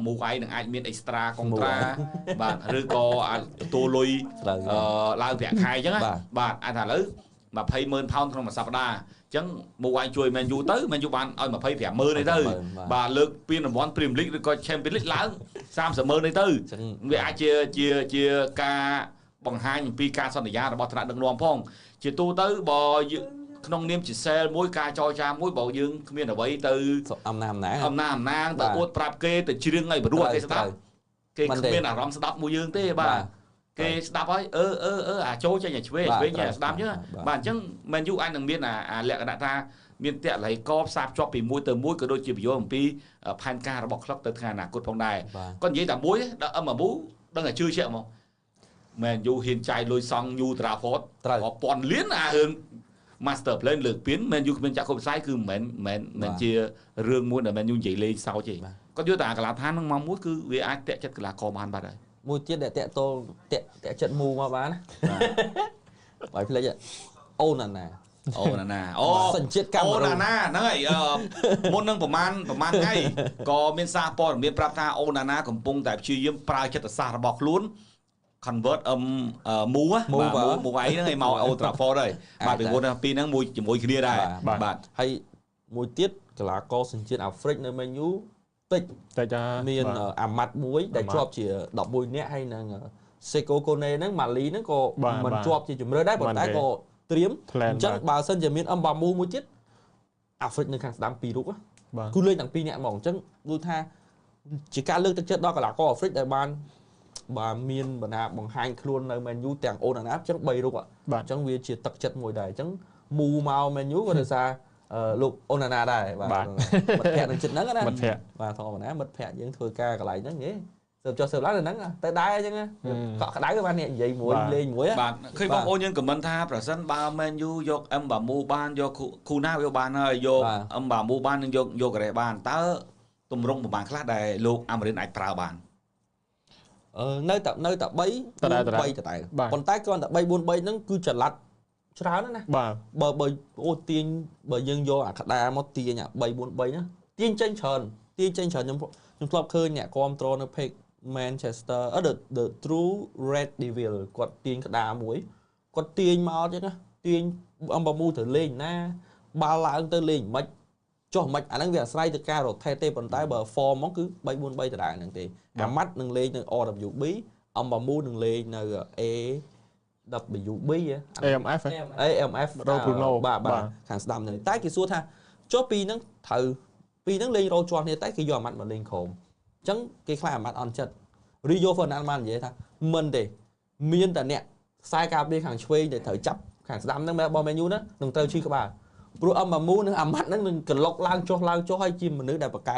មូអៃនឹងអាចមាន extra កុងត្រាបាទឬក៏អាចទទួលលុយឡើងប្រាក់ខែអញ្ចឹងបាទអាចថាឥឡូវ 200,000 ផោនក្នុងមួយសប្តាហ៍អញ្ចឹងមូអៃជួយ Man U ទៅ Man U បានឲ្យ 250,000 នេះទៅបាទលើកពានរង្វាន់ Premier League ឬក៏ Champions League ឡើង 30,000 នេះទៅវាអាចជាការបង្ហាញអំពីការសន្យារបស់ថ្នាក់ដឹកនាំផងជាទូទៅបើក្នុងនាមជាសែលមួយការចរចាមួយបើយើងគ្មានអ្វីទៅអំណាងទៅអួតប្រាប់គេទៅច្រៀងឲ្យព្រោះគេស្ដាប់គេគ្មានអារម្មណ៍ស្ដាប់មួយយើងទេបាទគេស្ដាប់ហើយអឺអាចូលចេញអាឆ្វេងស្ដាប់ចឹងបាទអញ្ចឹង Man U អាចនឹងមានអាលក្ខណៈថាមានតល័យកផ្សារភ្ជាប់ពីមួយទៅមួយក៏ដូចជាបញ្យល់អំពីផែនការរបស់ក្លឹបទៅថ្ងៃអនាគតផងដែរគាត់និយាយតែមួយដល់អឹមអាមូដឹងតែជឿជាក់ហ្មង Man U ហ៊ានចាយលុយសង់ New Trafford រាប់ពាន់លានអារឿង Master Plan លើកពាន Man U គ្មានចាក់គ្រប់វិស័យគឺមិនមែនជារឿងមួយដែល Man U និយាយលេងសើចទេគាត់យល់តែអាកីឡាដ្ឋានហ្នឹងមកមួយគឺវាអាចតាក់ចិត្តកីឡាករបានបាត់ហើយមួយទៀតដែលតាក់ទងតាក់ចិត្តមូមកបានណាបាយភ្លេចអូណាណាអូសញ្ជាតិកាមេរូនអូណាណាហ្នឹងហើយមុននឹងប្រហែលថ្ងៃក៏មានសារព័ត៌មានប្រាប់ថាអូណាណាកំពុងតែព្យាយាមប្រើចិត្តសាស្ត្ររបស់ខ្លួន convert មូបាទមូអីហ្នឹងឲ្យមក Old Trafford ហើយបាទពីមុនពីរហ្នឹងមួយជាមួយគ្នាដែរបាទហើយមួយទៀតកីឡាករសញ្ជាតិអាហ្វ្រិកនៅ Man U តិចមានអាម៉ាត់មួយដែលជាប់ជា11នាក់ហើយនឹងសេកូកូណេហ្នឹងម៉ាលីហ្នឹងក៏មិនជាប់ជាជម្រើសដែរប៉ុន្តែក៏ត្រៀមអញ្ចឹងបើសិនជាមានអឹមបាមូមួយទៀតអាហ្វ្រិកនៅខាងស្ដាំពីររូបគឺលេងទាំងពីរនាក់ហ្មងអញ្ចឹងដូចថាជាការលើកទឹកចិត្តដល់កីឡាករអាហ្វ្រិកដែលបានបាទមានបណ្ដាបង្ហាញខ្លួននៅ Man U ទាំងអូនអាណាអញ្ចឹង3រូបអញ្ចឹងវាជាទឹកចិត្តមួយដែរអញ្ចឹងមូមក Man U ក៏ដោយសារ លោកអូណាណាដែរបាទមិត្តភក្តិនឹងចិត្តហ្នឹងណាមិត្តភក្តិបាទធម្មតាមិត្តភក្តិយើងធ្វើការកន្លែងហ្នឹងហ៎ស៊ើបចុះស៊ើបឡើងទៅហ្នឹងទៅដែរអញ្ចឹងកក់ក្ដៅបាទអ្នកនិយាយមួយលេងមួយបាទឃើញបងប្អូនយើងខមមិនថាប្រសិនបើ Man U យក Mbamu បានយកគូណាវាបានហើយយក Mbamu បាននិងយកយកការ៉េបានតើទម្រង់ប្រហែលខ្លះដែលលោកអាមេរិនអាចប្រើបាននៅតែ3 3តតែប៉ុន្តែគ្រាន់តែ3 4 3ហ្នឹងគឺចល័តច្រើនណាស់បើបើអូទាញបើយើងយកអាក្តារមកទាញអា3 4 3ណាទាញចេញច្រើនទាញចេញច្រើនខ្ញុំខ្ញុំធ្លាប់ឃើញអ្នកគាំទ្រនៅ page Manchester The True Red Devil គាត់ទាញក្តារមួយគាត់ទាញមកចឹងណាទាញអំបមូទៅលេងណាបាល់ឡើងទៅលេងមិនចុះមិនអាហ្នឹងវាអាស្រ័យទៅការ rotate ទេប៉ុន្តែបើ form មកគឺ3 4 3ដដែលហ្នឹងទេអាម៉ាត់នឹងលេងនៅ RWB អំបមូនឹងលេងនៅ AWB AMF AMF រ៉ូប្រូណូបាទបាទខាងស្ដាំហ្នឹងតែគេសួរថាចុះពីរហ្នឹងត្រូវពីរហ្នឹងលេងរោជាប់គ្នាតែគេយកអាម៉ាត់មកលេងក្រុមអញ្ចឹងគេខ្លាចអាម៉ាត់អន់ចិត្តរីយ៉ូហ្វឺណាន់បាននិយាយថាមិនទេមានតែអ្នកខ្សែការពារខាងឆ្វេងដែលត្រូវចាប់ខាងស្ដាំហ្នឹងរបស់ Man U ហ្នឹងនឹងត្រូវឈឺក្បាលព្រោះអឹមបាមូនិងអាម៉ាត់ហ្នឹងនឹងក្លុកឡើងចុះឡើងចុះហើយជាមនុស្សដែលប្រកែ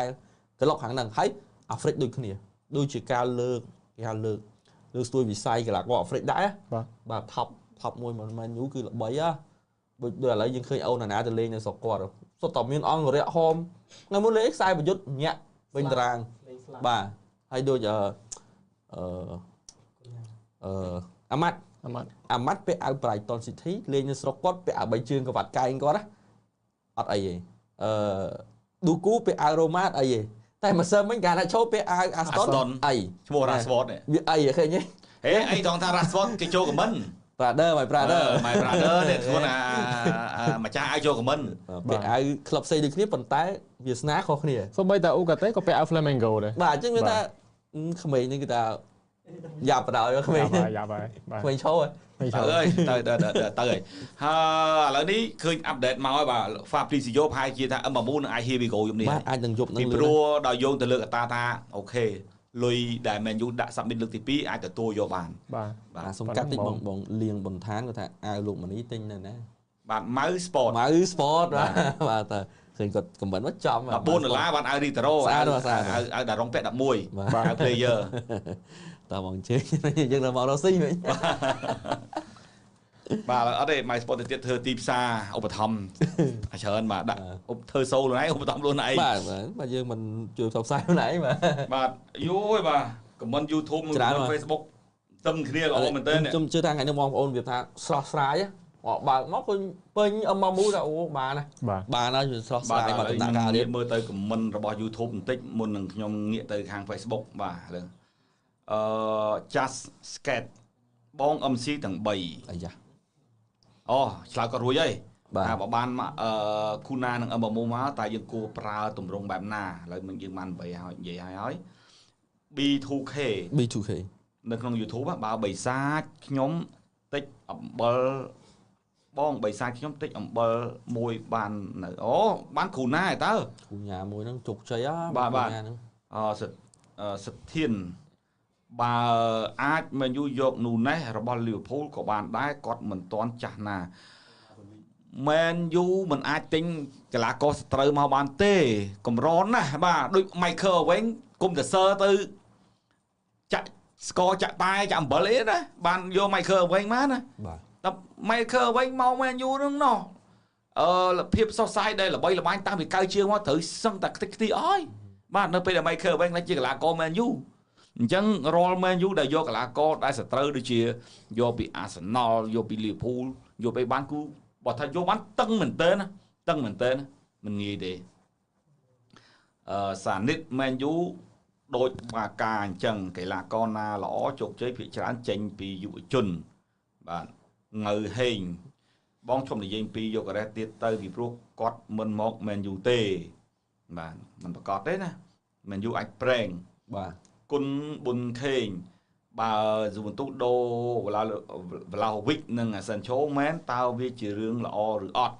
ក្លុកខាងហ្នឹងហើយអាហ្វ្រិកដូចគ្នាដូចជាការលើកគេហៅលើកលើកស្ទួយវិស័យកីឡាករអាហ្វ្រិកដែរបាទថប់មួយ Man U គឺល្បីហ៎ដូចឥឡូវយើងឃើញអូណាណាទៅលេងនៅស្រុកគាត់សុទ្ធតែមានអង្គរៈហមថ្ងៃមុនលេងខ្សែប្រយុទ្ធញាក់វិញតារាងបាទហើយដូចអាម៉ាត់អាម៉ាត់ពាក់អាវ Brighton City លេងនៅស្រុកគាត់ពាក់អាវ3ជើងក្បាត់កែងគាត់ណាអត់អីទេឌូគូពាក់អាវរ៉ូម៉ាអត់អីទេតែម្សិលមិញកាលណាចូលពាក់អាវ Aston អីឈ្មោះ Rashford នេះវាអីឃើញទេហេអីថងថា Rashford គេចូលខមមិន Brother my brother my brother នេះធ្ងន់អាម្ចាស់អាវចូលខមមិនពាក់អាវក្លឹបផ្សេងដូចគ្នាប៉ុន្តែវាសនាខុសគ្នាសូម្បីតែអូកាតេក៏ពាក់អាវ Flamengo ដែរបាទអញ្ចឹងវាថាក្មេងនេះគឺថាយ៉ាប់បណ្ដោយក្មេងយ៉ាប់ហើយបាទក្មេងឈោហើយទៅហើយទៅទៅទៅហើយហើយឥឡូវនេះឃើញអាប់ដេតមកហើយបាទ Fabrizio ប្រហែលជាថា Mbamu នឹងអាច Here we go យប់នេះបាទអាចនឹងយប់នឹងពីព្រោះដល់យោងទៅលើកត្តាថាអូខេលុយដែល Man U ដាក់ submit លើកទី2អាចទទួលយកបានបាទបាទសូមកាត់តិចបងបងលៀងបន្ឋានគាត់ថាអាវលោកមនីទិញនៅណាបាទម៉ៅ Sport ម៉ៅ Sport បាទតើឃើញគាត់ខមមិនមកចំ14ដុល្លារបានអាវរីតារ៉ូអាវដារ៉ុងពាក់11អាវ player តើបងជើងយើងនៅមករកស៊ីវិញបាទអត់ទេ My Sport ទៅទៀតធ្វើទីផ្សារឧបត្ថម្ភច្រើនបាទដាក់ឧបធ្វើសូខ្លួនឯងឧបត្ថម្ភខ្លួនឯងបាទបាទយើងមិនជួយផ្សព្វផ្សាយខ្លួនឯងបាទបាទយូយបាទខមមិន YouTube និង Facebook ទឹមគ្នាល្អមែនទែនខ្ញុំជឿថាថ្ងៃនេះបងប្អូនវាថាស្រស់ស្រាយបើកមកឃើញពេញអមមូថាអូបានណាបានហើយស្រស់ស្រាយមកដំណាក់កាលទៀតមើលទៅខមមិនរបស់ YouTube បន្តិចមុននឹងខ្ញុំងាកទៅខាង Facebook បាទលើJust Skate បង MC ទាំង3អាយ៉ាអូឆ្លើយក៏រួចហើយថាបើបានគូណានិង Mbamu មកតែយើងគួរប្រើទម្រង់បែបណាឥឡូវមិនយើងបាន8ហើយនិយាយហើយហើយ B2K B2K នៅក្នុង YouTube បើបិសាចខ្ញុំតិចអំបិលបងបិសាចខ្ញុំតិចអំបិលមួយបាននៅអូបានគ្រូណាឯតើគ្រូញ៉ាមួយហ្នឹងជោគជ័យហ៎បាទបាទអសិទ្ធធានបើអាចមែនយូយកនូណេសរបស់ Liverpool ក៏បានដែរគាត់មិនទាន់ចាស់ណាមែនយូមិនអាចទិញកីឡាករសត្រូវមកបានទេកម្រណាស់បាទដូច Michael វិញគុំតែសើទៅចាក់ស្ករចាក់តែចាក់អំបិលអីណាបានយក Michael វិញមកណាបាទតែ Michael វិញមកមែនយូហ្នឹងណោះភាពសោះសាយដែលល្បីល្បាញតាំងពីកៅជើងមកត្រូវសឹងតែខ្ទេចខ្ទីអើយបាទនៅពេលដែល Michael វិញជាកីឡាករមែនយូអញ្ចឹងរាល់ Man U ដែលយកកីឡាករដែលសត្រូវដូចជាយកពី Arsenal យកពី Liverpool យកไปបានគូបើថាយកបានតឹងមែនតើណាតឹងមែនតើណាមិនងាយទេសានិត Man U ដូចបាកាអញ្ចឹងកីឡាករណាល្អជោគជ័យភាគច្រើនចេញពីយុវជនបាទងៅហេងបងជុំនិយាយពីយករ៉េសទៀតទៅពីព្រោះគាត់មិនមក Man U ទេបាទមិនប្រកាសទេណា Man U អាចប្រេងបាទគុណប៊ុនខេងបើស៊ូបន្ទុដូវឡាហូវិកនិងអាសាន់ឆូមែនតើវាជារឿងល្អឬអត់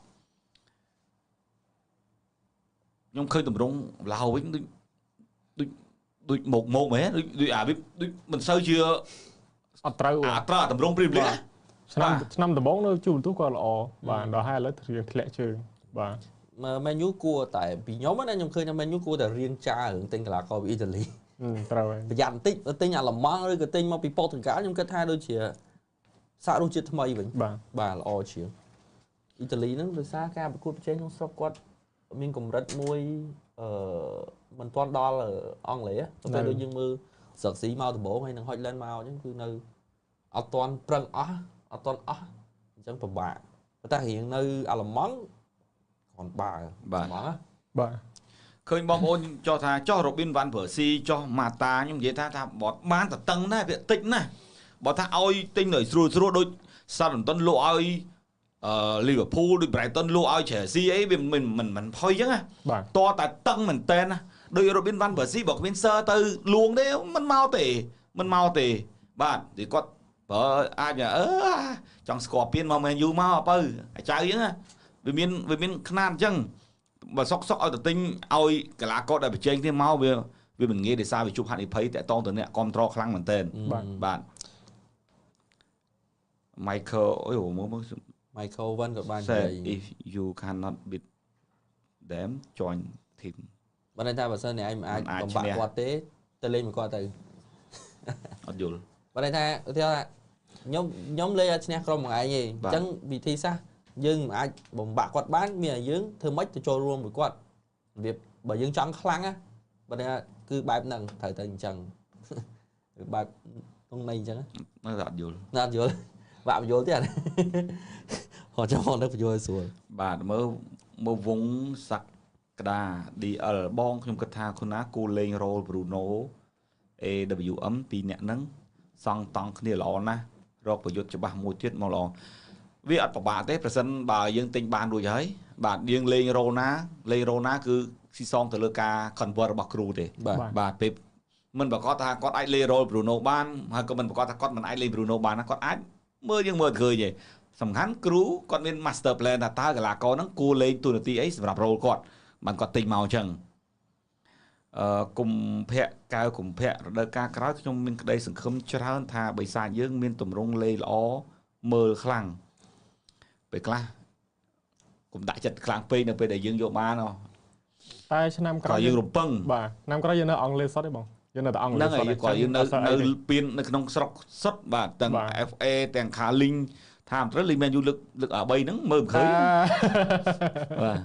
ខ្ញុំឃើញតម្រង់វឡាហូវិកដូចដូចដូចមកមកមែនដូចដូចអាវាដូចមិនសូវជាអត់ត្រូវអត់ត្រូវតម្រង់ព្រីមលីកឆ្នាំដំបូងនៅជួបបន្ទុកក៏ល្អបាទដល់ហើយឥឡូវរៀងធ្លាក់ជើងបាទ Man U គួរតែពីខ្ញុំណាខ្ញុំឃើញថា Man U គួរតែរៀនចារឿងទិញកីឡាករពីអ៊ីតាលីត្រូវហើយប្រយ័ត្នបន្តិចទិញអាឡម៉ង់ឬក៏ទិញមកពីប៉ូទុយហ្គាល់ខ្ញុំគិតថាដូចជាសាករសជាតិថ្មីវិញបាទល្អជាងអ៊ីតាលីហ្នឹងដោយសារការប្រកួតប្រជែងក្នុងស្រុកគាត់មានកម្រិតមួយមិនទាន់ដល់អង់គ្លេសទៅដូចយើងមើលសឹកស៊ីមកដំបូងហើយនឹងហុចឡែនមកអញ្ចឹងគឺនៅអត់ទាន់ប្រឹងអស់អត់ទាន់អស់អញ្ចឹងពិបាកប៉ុន្តែរៀងនៅអាល្លឺម៉ង់គ្រាន់បើបាទបាទឃើញបងប្អូនចោះថាចោះ Robin van Persie ចោះម៉ាតាខ្ញុំនិយាយថាបត់បានតតឹងដែរវាតិចណាស់បើថាឲ្យទិញនៅស្រួលស្រួលដូច Southampton លក់ឲ្យLiverpool ដូច Brighton លក់ឲ្យ Chelsea អីវាមិនមិនមិនផុយអញ្ចឹងណាតតែតឹងមែនតើណាដូច Robin van Persie បើគ្មានសើទៅលួងទេមិនមកទេមិនមកទេបាទទីគាត់បើអាចចង់ស្គាល់ពៀនមក Man U មកបើអាចៅអញ្ចឹងណាវាមានខ្នាតអញ្ចឹងបើសុកសុកឲ្យទៅទិញឲ្យកីឡាករដែលប្រជែងគ្នាមកវាមិនងាយដោយសារវាជួបហានិភ័យតាក់តងទៅអ្នកគ្រប់គ្រងខ្លាំងមែនតើបាទ Michael អូយមើល Michael Owen ក៏បាននិយាយ if you cannot beat them join team បើន័យថាបើសិនអ្នកឯងមិនអាចបំបាក់គាត់ទេទៅលេងមួយគាត់ទៅអត់យល់បើន័យថាឧទាហរណ៍ថាខ្ញុំលេងឲ្យឈ្នះក្រុមមួយឯងទេអញ្ចឹងវិធីសាស្ត្រយើងមិនអាចបំបាក់គាត់បានមានតែយើងធ្វើម៉េចទៅចូលរួមមួយគាត់របៀបបើយើងចង់ខ្លាំងណាបើន័យថាគឺបែបហ្នឹងត្រូវទៅអញ្ចឹងបែបក្នុងន័យអញ្ចឹងនៅតែអត់យល់នៅអត់យល់បាក់បញ្យល់ទៀតហត់ចាំមកនៅបញ្យល់ឲ្យស្រួលបាទមើលវងសក្តា DL បងខ្ញុំគិតថាខូណាគូលេងរ៉ូល Bruno AWM ពីរអ្នកហ្នឹងសង់តង់គ្នាល្អណាស់រកប្រយុទ្ធច្បាស់មួយទៀតមកល្អវាអត់ពិបាកទេប្រសិនបើយើងទិញបានរួចហើយបាទយើងលេងរ៉ូណាលេងរ៉ូណាគឺស៊ីសងទៅលើការ convert របស់គ្រូទេបាទពេលមិនប្រកាសថាគាត់អាចលេងរ៉ូល Bruno បានហើយក៏មិនប្រកាសថាគាត់មិនអាចលេង Bruno បានណាគាត់អាចមើលយើងមើលឃើញទេសំខាន់គ្រូគាត់មាន master plan ថាតើកីឡាករហ្នឹងគួរលេងតួនាទីអីសម្រាប់រ៉ូលគាត់បានគាត់ទិញមកអញ្ចឹងកុម្ភៈកៅកុម្ភៈរដូវកាលក្រោយខ្ញុំមានក្តីសង្ឃឹមច្រើនថាបិសាចយើងមានទម្រង់លេងល្អមើលខ្លាំងពេលខ្លះកុំដាក់ចិត្តខ្លាំងពេកនៅពេលដែលយើងយកបានតែឆ្នាំក្រោយយើងរំពឹងបាទឆ្នាំក្រោយយើងនៅអង់គ្លេសសុទ្ធទេបងយើងនៅតែអង់គ្លេសហ្នឹងហើយគាត់យើងនៅពៀននៅក្នុងស្រុកសុទ្ធបាទទាំង FA ទាំង Carling ថាមិនត្រូវលេង Man U លើកអា3ហ្នឹងមើលមិនឃើញបាទ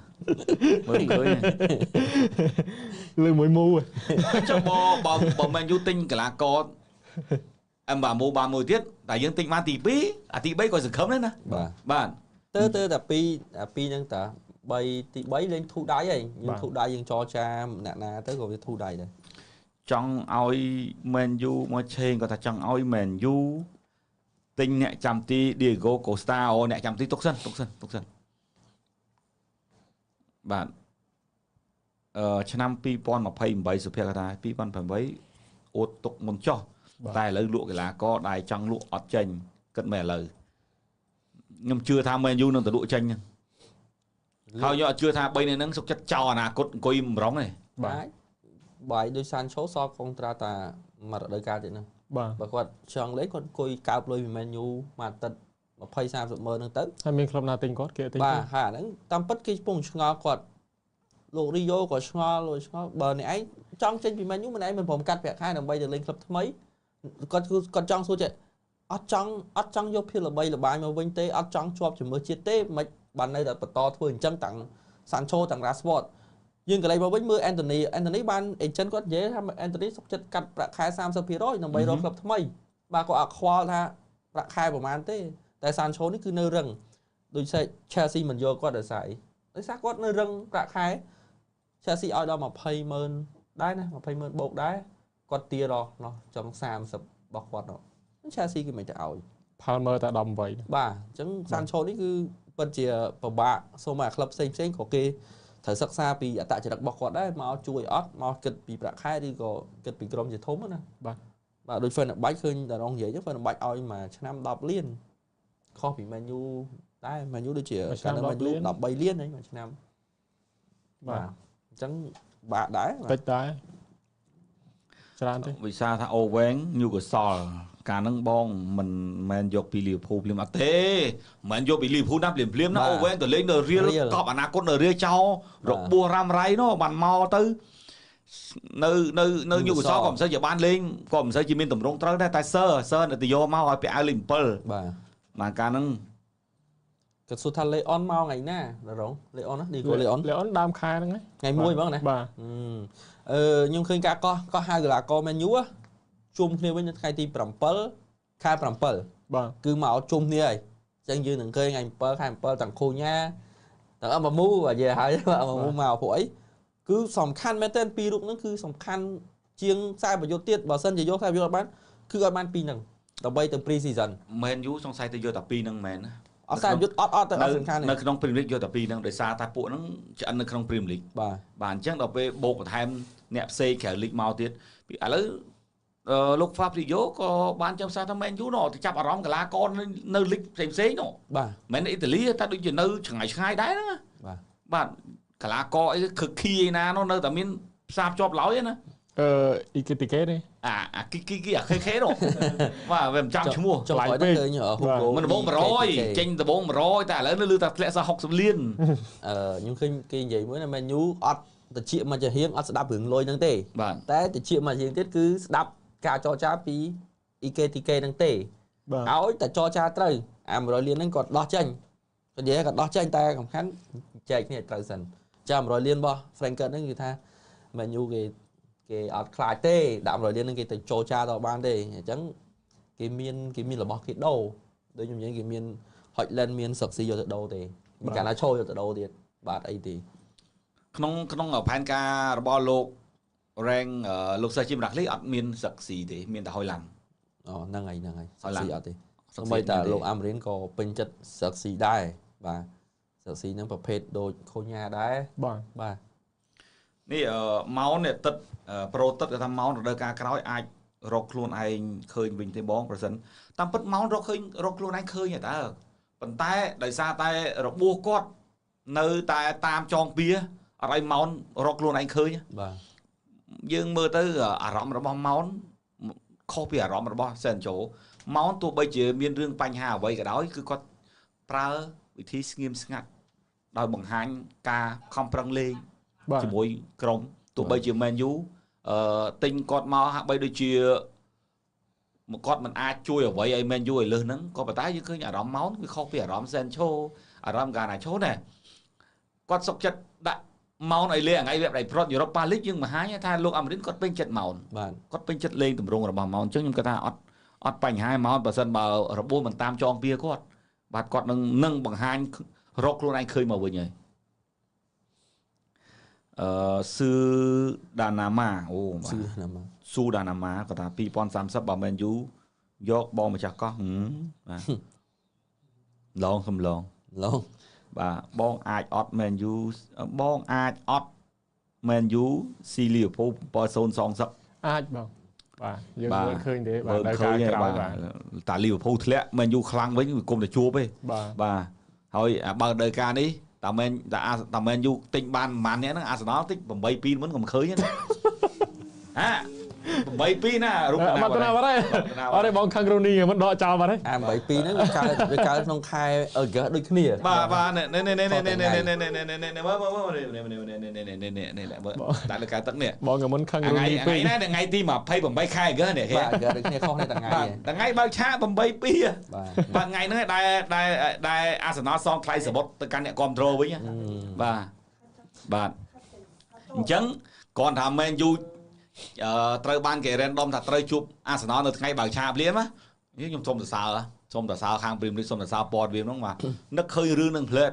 មើលមិនឃើញលើមួយមូចុះបើ Man U ទិញកីឡាករអឹមបាមូបានមួយទៀតតែយើងទិញបានទី2អាទី3ក៏សង្ឃឹមដែរណាបាទទៅតែ2អា2ហ្នឹងតា3ទី3លេងធូរដៃហើយយើងធូរដៃយើងចរចាអ្នកណាទៅក៏វាធូរដៃដែរចង់ឲ្យ Man U មកឆេងគាត់ថាចង់ឲ្យ Man U ទិញអ្នកចាំទី Diego Costa អូអ្នកចាំទីទុកសិនបាទឆ្នាំ2028សុភ័ក្រថា2028អូតទុកមុនចុះតែឥឡូវលក់កីឡាករដែលចង់លក់អត់ចេញគិតមែនឥឡូវខ្ញុំជឿថា Man U នឹងទៅលក់ចេញហ្នឹងហើយខ្ញុំអត់ជឿថា3នាក់ហ្នឹងសុខចិត្តចោលអនាគតអង្គុយម្រងទេបាទបាយដូច Sancho សល់កុងត្រាតាមួយរដូវកាលទៀតហ្នឹងបើគាត់ចង់លេងគាត់អង្គុយកើបលុយពី Man U មួយអាទិត្យ20 30ម៉ឺនហ្នឹងទៅហើយមានក្លឹបណាទិញគាត់គេទិញបាទហើយអាហ្នឹងតាមពិតគេកំពុងឆ្ងល់គាត់លោក Rio ក៏ឆ្ងល់លោកឆ្ងល់បើអ្នកឯងចង់ចេញពី Man U ម្នាក់ឯងមិនព្រមកាត់ប្រាក់ខែដើម្បីទៅលេងក្លឹបថ្មីគាត់គឺគាត់ចង់សួរចេះអត់ចង់យកភាពល្បីល្បាញមកវិញទេអត់ចង់ជាប់ជំរឿជាតិទេមិនបាននៅតែបន្តធ្វើអញ្ចឹងទាំង Sancho ទាំង Rashford យើងកន្លែងមកវិញមើល Anthony បាន agent គាត់និយាយថា Anthony សុខចិត្តកាត់ប្រាក់ខែ 30% ដើម្បីរកក្លឹបថ្មីបាទគាត់អត់ខ្វល់ថាប្រាក់ខែប្រហែលទេតែ Sancho នេះគឺនៅរឹងដូច Chelsea មិនយកគាត់ដោយសារអីដោយសារគាត់នៅរឹងប្រាក់ខែ Chelsea ឲ្យដល់20ម៉ឺនដែរណា20ម៉ឺនបូកដែរគាត់ទាដល់ណោះចង់30របស់គាត់ណោះ Chelsea គេមិនទៅឲ្យ Palmer តែ18បាទអញ្ចឹង Sancho នេះគឺពិតជាពិបាកសូមឲ្យក្លឹបផ្សេងៗក៏គេត្រូវសិក្សាពីអត្តចរិតរបស់គាត់ដែរមកជួយអត់មកគិតពីប្រាក់ខែឬក៏គិតពីក្រុមជាធំណាបាទបាទដូច Fenerbahce ឃើញតារងនិយាយចឹង Fenerbahce ឲ្យមួយឆ្នាំ10លានខុសពី Man U ដែរ Man U ដូចជាកាលនោះ Man U 13លានហ្នឹងមួយឆ្នាំបាទអញ្ចឹងបាក់ដែរតិចដែរច្រើនទេវិសាថាអូវែង Newcastle កាលហ្នឹងបងមិនមែនយកពីលីវើពូលភ្លាមអត់ទេមិនមែនយកពីលីវើពូលណាភ្លាមភ្លាមណាអូវែនទៅលេងនៅរៀលកប់អនាគតនៅរៀលចោលរបួសរ៉ាំរ៉ៃនោះបានមកទៅនៅនៅនៅយុវសក៏មិនសូវជាបានលេងក៏មិនសូវជាមានតម្រង់ត្រូវដែរតែសឺសឺនៅទៅយកមកឲ្យពាក់អាវលេខ7បាទបាទកាលហ្នឹងគាត់សួរថាលេអនមកថ្ងៃណារងលេអនណាឌីកូលេអនលេអនដើមខែហ្នឹងថ្ងៃមួយហ្មងណាបាទអឺខ្ញុំឃើញការកោះកោះហៅកីឡាករមែនយូជុំគ្នាវិញនៅថ្ងៃទី7ខែ7បាទគឺមកជុំគ្នាហើយអញ្ចឹងយើងនឹងឃើញថ្ងៃ7ខែ7ទាំងខូញ៉ាទាំងអមមូនិយាយហើយអមមូមកពួកអីគឺសំខាន់មែនទែនពីររូបហ្នឹងគឺសំខាន់ជាងខ្សែប្រយុទ្ធទៀតបើសិនជាយកខ្សែប្រយុទ្ធអត់បានគឺអត់បានពីរហ្នឹងដើម្បីទៅ pre season មែនយូសង្ស័យទៅយកតែពីរហ្នឹងមែនណាអត់ខ្សែប្រយុទ្ធអត់អត់ទៅអត់សំខាន់នៅក្នុង Premier League យកតែពីរហ្នឹងដោយសារតែពួកហ្នឹងឆ្អិននៅក្នុង Premier League បាទបាទអញ្ចឹងដល់ពេលបូកបន្ថែមអ្នកផ្សេងក្រៅ League មកទៀតពីឥឡូវលោក Fabrizio ក៏បានចាំសារថាមែនយូនោះទៅចាប់អារម្មណ៍កីឡាករនៅលីកផ្សេងផ្សេងនោះបាទមិនមែនអ៊ីតាលីតែដូចជានៅឆ្ងាយឆ្ងាយដែរហ្នឹងបាទបាទកីឡាករអីខឹកខីឯណានោះនៅតែមានផ្សារភ្ជាប់ឡើយណាអឺអ៊ីគីទីកេនេះអាអាគីគីគីអាខេខេនោះបាទវាមិនចាំឈ្មោះ ចុះឲ្យឃើញ Hugo មិនដំបង100ចេញដំបង100តែឥឡូវនៅលើតែធ្លាក់សោះ60លានអឺខ្ញុំឃើញគេនិយាយមួយណាមែនយូអត់តិចមកជាហៀងអត់ស្ដាប់រឿងលុយហ្នឹងទេតែតិចមកជាហៀងទៀតគឺស្ដាប់ការចរចាពី EKTK ហ្នឹងទេឲ្យតែចរចាត្រូវអា100លានហ្នឹងគាត់ដោះចេញគាត់និយាយគាត់ដោះចេញតែសំខាន់ចែកគ្នាត្រូវសិនចា100លានរបស់ Frankfurt ហ្នឹងគឺថា Man U គេគេអត់ខ្លាចទេដាក់100លានហ្នឹងគេទៅចរចាតបានទេអញ្ចឹងគេមានរបស់គេដូរដូចខ្ញុំនិយាយគេមាន Hotland មានសឹកស៊ីយកទៅដូរទេកាលណាឈោយកទៅដូរទៀតបាទអីទេក្នុងក្នុងផែនការរបស់លោក រ៉េងលោកសិស្សជីមរ៉ាក់លីអត់មានសឹកស៊ីទេមានតែហុយឡាំអូហ្នឹងហើយហ្នឹងហើយសឹកស៊ីអត់ទេសូម្បីតែលោកអាមរិនក៏ពេញចិត្តសឹកស៊ីដែរបាទសឹកស៊ីហ្នឹងប្រភេទដូចខូញ៉ាដែរបាទបាទនេះម៉ោននេះទឹកប្រូទឹកគេថាម៉ោនរដូវកាលក្រោយអាចរកខ្លួនឯងឃើញវិញទេបងប្រសិនតាមពិតម៉ោនរកឃើញរកខ្លួនឯងឃើញតើប៉ុន្តែដោយសារតែរបួសគាត់នៅតែតាមចងពៀអត់ឲ្យម៉ោនរកខ្លួនឯងឃើញបាទយើងមើលទៅអារម្មណ៍របស់ម៉ោនខុសពីអារម្មណ៍របស់សែនជោម៉ោនទោះបីជាមានរឿងបញ្ហាអ្វីក៏ដោយគឺគាត់ប្រើវិធីស្ងៀមស្ងាត់ដោយបង្ហាញការខំប្រឹងលេងជាមួយក្រុមទោះបីជាមែនយូទិញគាត់មកហាក់បីដូចជាគាត់មិនអាចជួយអ្វីឲ្យមែនយូឲ្យលើសហ្នឹងក៏ប៉ុន្តែយើងឃើញអារម្មណ៍ម៉ោនវាខុសពីអារម្មណ៍សែនឆូអារម្មណ៍កាណាឆូណាគាត់សុកចិត្តដាក់ម៉ោនឲ្យលេងថ្ងៃវគ្គដៃប្រត់យុរ៉ុបប៉ាលីកយើងបង្ហាញថាលោកអាមេរិកគាត់ពេញចិត្តម៉ោនបាទគាត់ពេញចិត្តលេងទម្រង់របស់ម៉ោនអញ្ចឹងខ្ញុំគាត់ថាអត់អត់បញ្ហាម៉ោនបើសិនបើរបួសមិនតាមចងពៀគាត់បាទគាត់នឹងបង្ហាញរកខ្លួនឯងឃើញមកវិញហើយអឺស៊ឺដាណាម៉ាអូបាទស៊ូដាណាម៉ាគាត់ថា2030បើមែនយូយកបងម្ចាស់កោះបាទឡងសំឡងឡងបាទបងអាចអត់មែនយូបងអាចអត់មែនយូស៊ីលីវើពូ7-0សងសឹកអាចបងបាទយើងមើលឃើញទេបាទដល់ការក្រោយបាទតាលីវើពូធ្លាក់មែនយូខ្លាំងវិញវាគុំតែជួបទេបាទហើយបើដល់ការនេះតាមែនតាមែនយូទិញបានប្រហែលអ្នកហ្នឹងអាសនលតិច8-2មុនក៏មិនឃើញទេហា8-2ណារូបណាបាត់ណាបាត់ហើយអត់ទេបងខាងគ្រូនីមិនដកចោលបាត់ហើយអា8-2ហ្នឹងវាកើតក្នុងខែអឺហ្គាសដូចគ្នាបាទបាទនេះនេះនេះនេះនេះនេះនេះនេះនេះមើលមើលនេះនេះនេះនេះនេះនេះមើលដាក់លើកែទឹកនេះបងក៏មុនខាងគ្រូនី2ថ្ងៃណាថ្ងៃទី28ខែអឺហ្គាសនេះបាទអឺហ្គាសដូចគ្នាខុសនេះថ្ងៃថ្ងៃបើកឆាក8-2បាទថ្ងៃហ្នឹងដែលដែលដែលអាសនលសងថ្លៃសបុតទៅកាន់អ្នកគ្រប់គ្រងវិញបាទបាទអញ្ចឹងគ្រាន់ថាមែនយូត្រូវបានគេ random ថាត្រូវជួបអាសនលនៅថ្ងៃបើកឆាកភ្លាមណាខ្ញុំសុំសរសើរសុំសរសើរខាងព្រីមលីកសុំសរសើរពតវាហ្នឹងបាទនឹកឃើញរឿងនឹងផ្លែត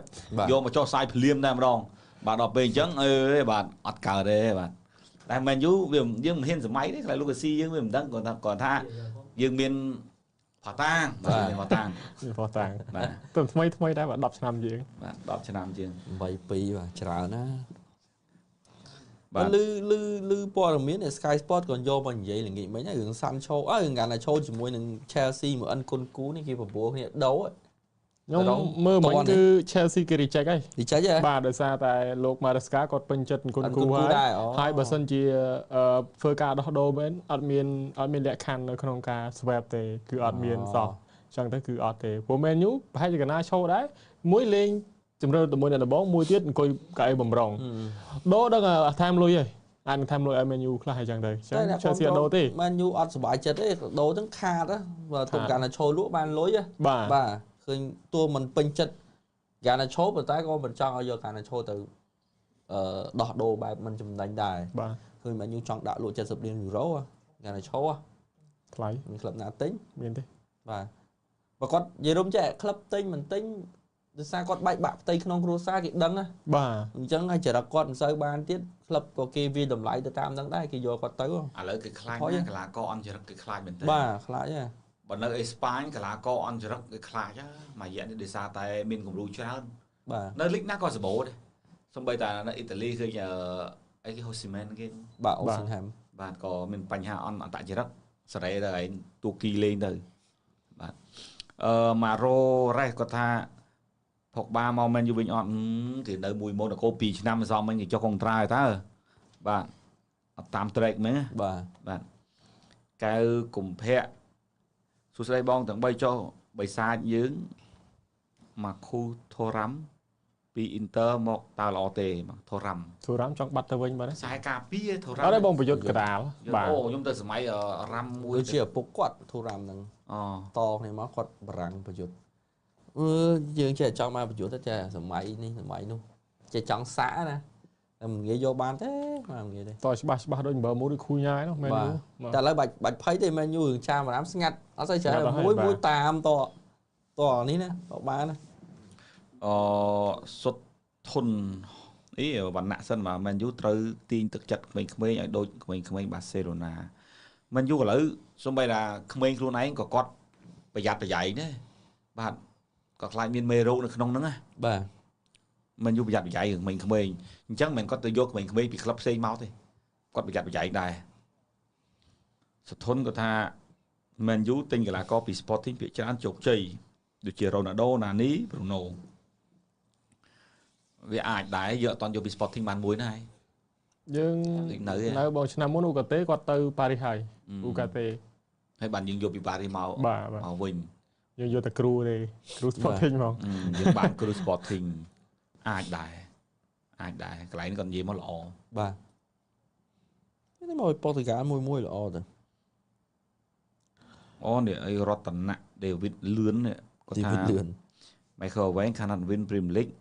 យកមកចុះផ្សាយភ្លាមតែម្ដងបាទដល់ពេលអញ្ចឹងអេបាទអត់កើតទេបាទតែមែនយូវាយើងមិនហ៊ានសម័យទេខ្លាចលោកកាស៊ីយើងវាមិនដឹងគាត់ថាយើងមានផតាងបាទមានផតាងមានផតាងបាទទៅថ្មីថ្មីដែរបាទ10ឆ្នាំជាងបាទ10ឆ្នាំជាង8-2បាទច្រើនណាបាទលឺលឺលឺព័ត៌មាន Sky Sport ក៏យកមកនិយាយល្ងាចមិញហើយរឿង Sancho អើរឿងកាលណាឈោជាមួយនឹង Chelsea មួយអិនគុនគូនេះគេបបួលគ្នាដូរ ខ្ញុំមើលមិញគឺ Chelsea គេ reject ហើយ reject ហ៎បាទដោយសារតែលោក Maresca គាត់ពេញចិត្តគុណគូហើយហើយបើសិនជាធ្វើការដោះដូរមែនអត់មានលក្ខខណ្ឌនៅក្នុងការ swap ទេគឺអត់មានសោះអញ្ចឹងទៅគឺអត់ទេព្រោះ Man U ប្រហែលជាកណាឈោដែរមួយលេងជំរឿនទៅមួយអ្នកដំបងមួយទៀតអង្គុយកៅអីបំរុងដូរដឹងថែមលុយហើយអាចនឹងថែមលុយឲ្យ Man U ខ្លះអញ្ចឹងទៅអញ្ចឹង Chelsea អត់ដូរទេ Man U អត់សប្បាយចិត្តទេដូរទាំងខាតបើទុំកាលណាឈោលក់បានលុយបាទឃើញតួមិនពេញចិត្តកាណាឈោប៉ុន្តែក៏មិនចង់ឲ្យយកកាណាឈោទៅដោះដូរបែបមិនចំណេញដែរបាទឃើញ Man U ចង់ដាក់លក់70លានយូរ៉ូកាណាឈោថ្លៃមានក្លឹបណាទិញមានទេបាទបើគាត់និយាយរួមចេះក្លឹបទិញមិនទិញដោយសារគាត់បែកបាក់ផ្ទៃក្នុងគ្រួសារគេដឹងណាបាទអញ្ចឹងហើយចរិតគាត់មិនសូវបានទៀតក្លឹបក៏គេវាតម្លៃទៅតាមហ្នឹងដែរគេយកគាត់ទៅឥឡូវគេខ្លាចណាកីឡាករអន្តចរិតគេខ្លាចមែនទេបាទខ្លាចហ៎បើនៅអេស្ប៉ាញកីឡាករអន្តចរិតគេខ្លាចមួយរយៈនេះដោយសារតែមានគំរូច្រើនបាទនៅលីកណាក៏សម្បូរដែរសូម្បីតែនៅអ៊ីតាលីឃើញអីគេហូស៊ីមែនគេបាទអូស៊ីនហាំបាទក៏មានបញ្ហាអន្តចរិតសេរីទៅឯងទូគីលេងទៅបាទម៉ារ៉ូរ៉េសគាត់ថាផុកបាមកមែនយូវិញអត់គេនៅមួយម៉ូណាកូ2ឆ្នាំសំមិញគេចុះកុងត្រាតើបាទអត់តាមត្រេកមែនបាទបាទកៅកុម្ភៈសួស្តីបងទាំង3ចុះបិសាចយើងមកខូថូរ៉ាំពីអ៊ីនទ័រមកតើល្អទេមកថូរ៉ាំចង់បាត់ទៅវិញបាទខ្សែការពារថូរ៉ាំអត់ទេបងប្រយុទ្ធកដាលបាទអូខ្ញុំទៅសម័យរ៉ាំមួយដូចជាឪពុកគាត់ថូរ៉ាំហ្នឹងតគ្នាមកគាត់បារាំងប្រយុទ្ធយើងចេះចង់មកប្រយុទ្ធតែសម័យនេះសម័យនោះចេះចង់សាក់ណាតែមិនងាយយកបានទេមិនងាយទេតច្បាស់ដូច7មួយដូចខូញ៉ាយនោះមែនយូតែឥឡូវបាច់ភ័យទេមែនយូរឿងចាមរាមស្ងាត់អត់ស្អីច្រើនមួយតាមតនេះណាតបានណាសុតធុនអីវណ្ណៈសិនបាទមែនយូត្រូវទាញទឹកចិត្តក្មេងៗឲ្យដូចក្មេងៗបាសេឡូណាមែនយូឥឡូវសូម្បីថាក្មេងខ្លួនឯងក៏គាត់ប្រយ័ត្នប្រយែងដែរបាទក៏ខ្លាចមានមេរោគនៅក្នុងហ្នឹងណាបាទមិនយូរប្រយ័ត្នប្រយែងរឿងក្មេងៗអញ្ចឹងមិនគាត់ទៅយកក្មេងៗពីក្លឹបផ្សេងមកទេគាត់ប្រយ័ត្នប្រយែងដែរសធនគាត់ថាមែនយូទិញកីឡាករពី Sporting ភាគច្រើនជោគជ័យដូចជា Ronaldo Nani Bruno វាអាចដែរយកអត់យកពី Sporting បានមួយណាហើយយើងនៅបងឆ្នាំមុនអ៊ូកាតេគាត់ទៅប៉ារីសហើយអ៊ូកាតេហើយបានយើងយកពីប៉ារីសមកមកវិញយើងយកតែគ្រូទេគ្រូ Sporting ហ្មងយើងបានគ្រូ Sporting អាចដែរកន្លែងគាត់និយាយមកល្អបាទនេះមកប៉ូទុយហ្គាល់មួយល្អទៅអូនេះអីរតនៈ David លឿននេះគាត់ថា David លឿន Michael Owen cannot win Premier League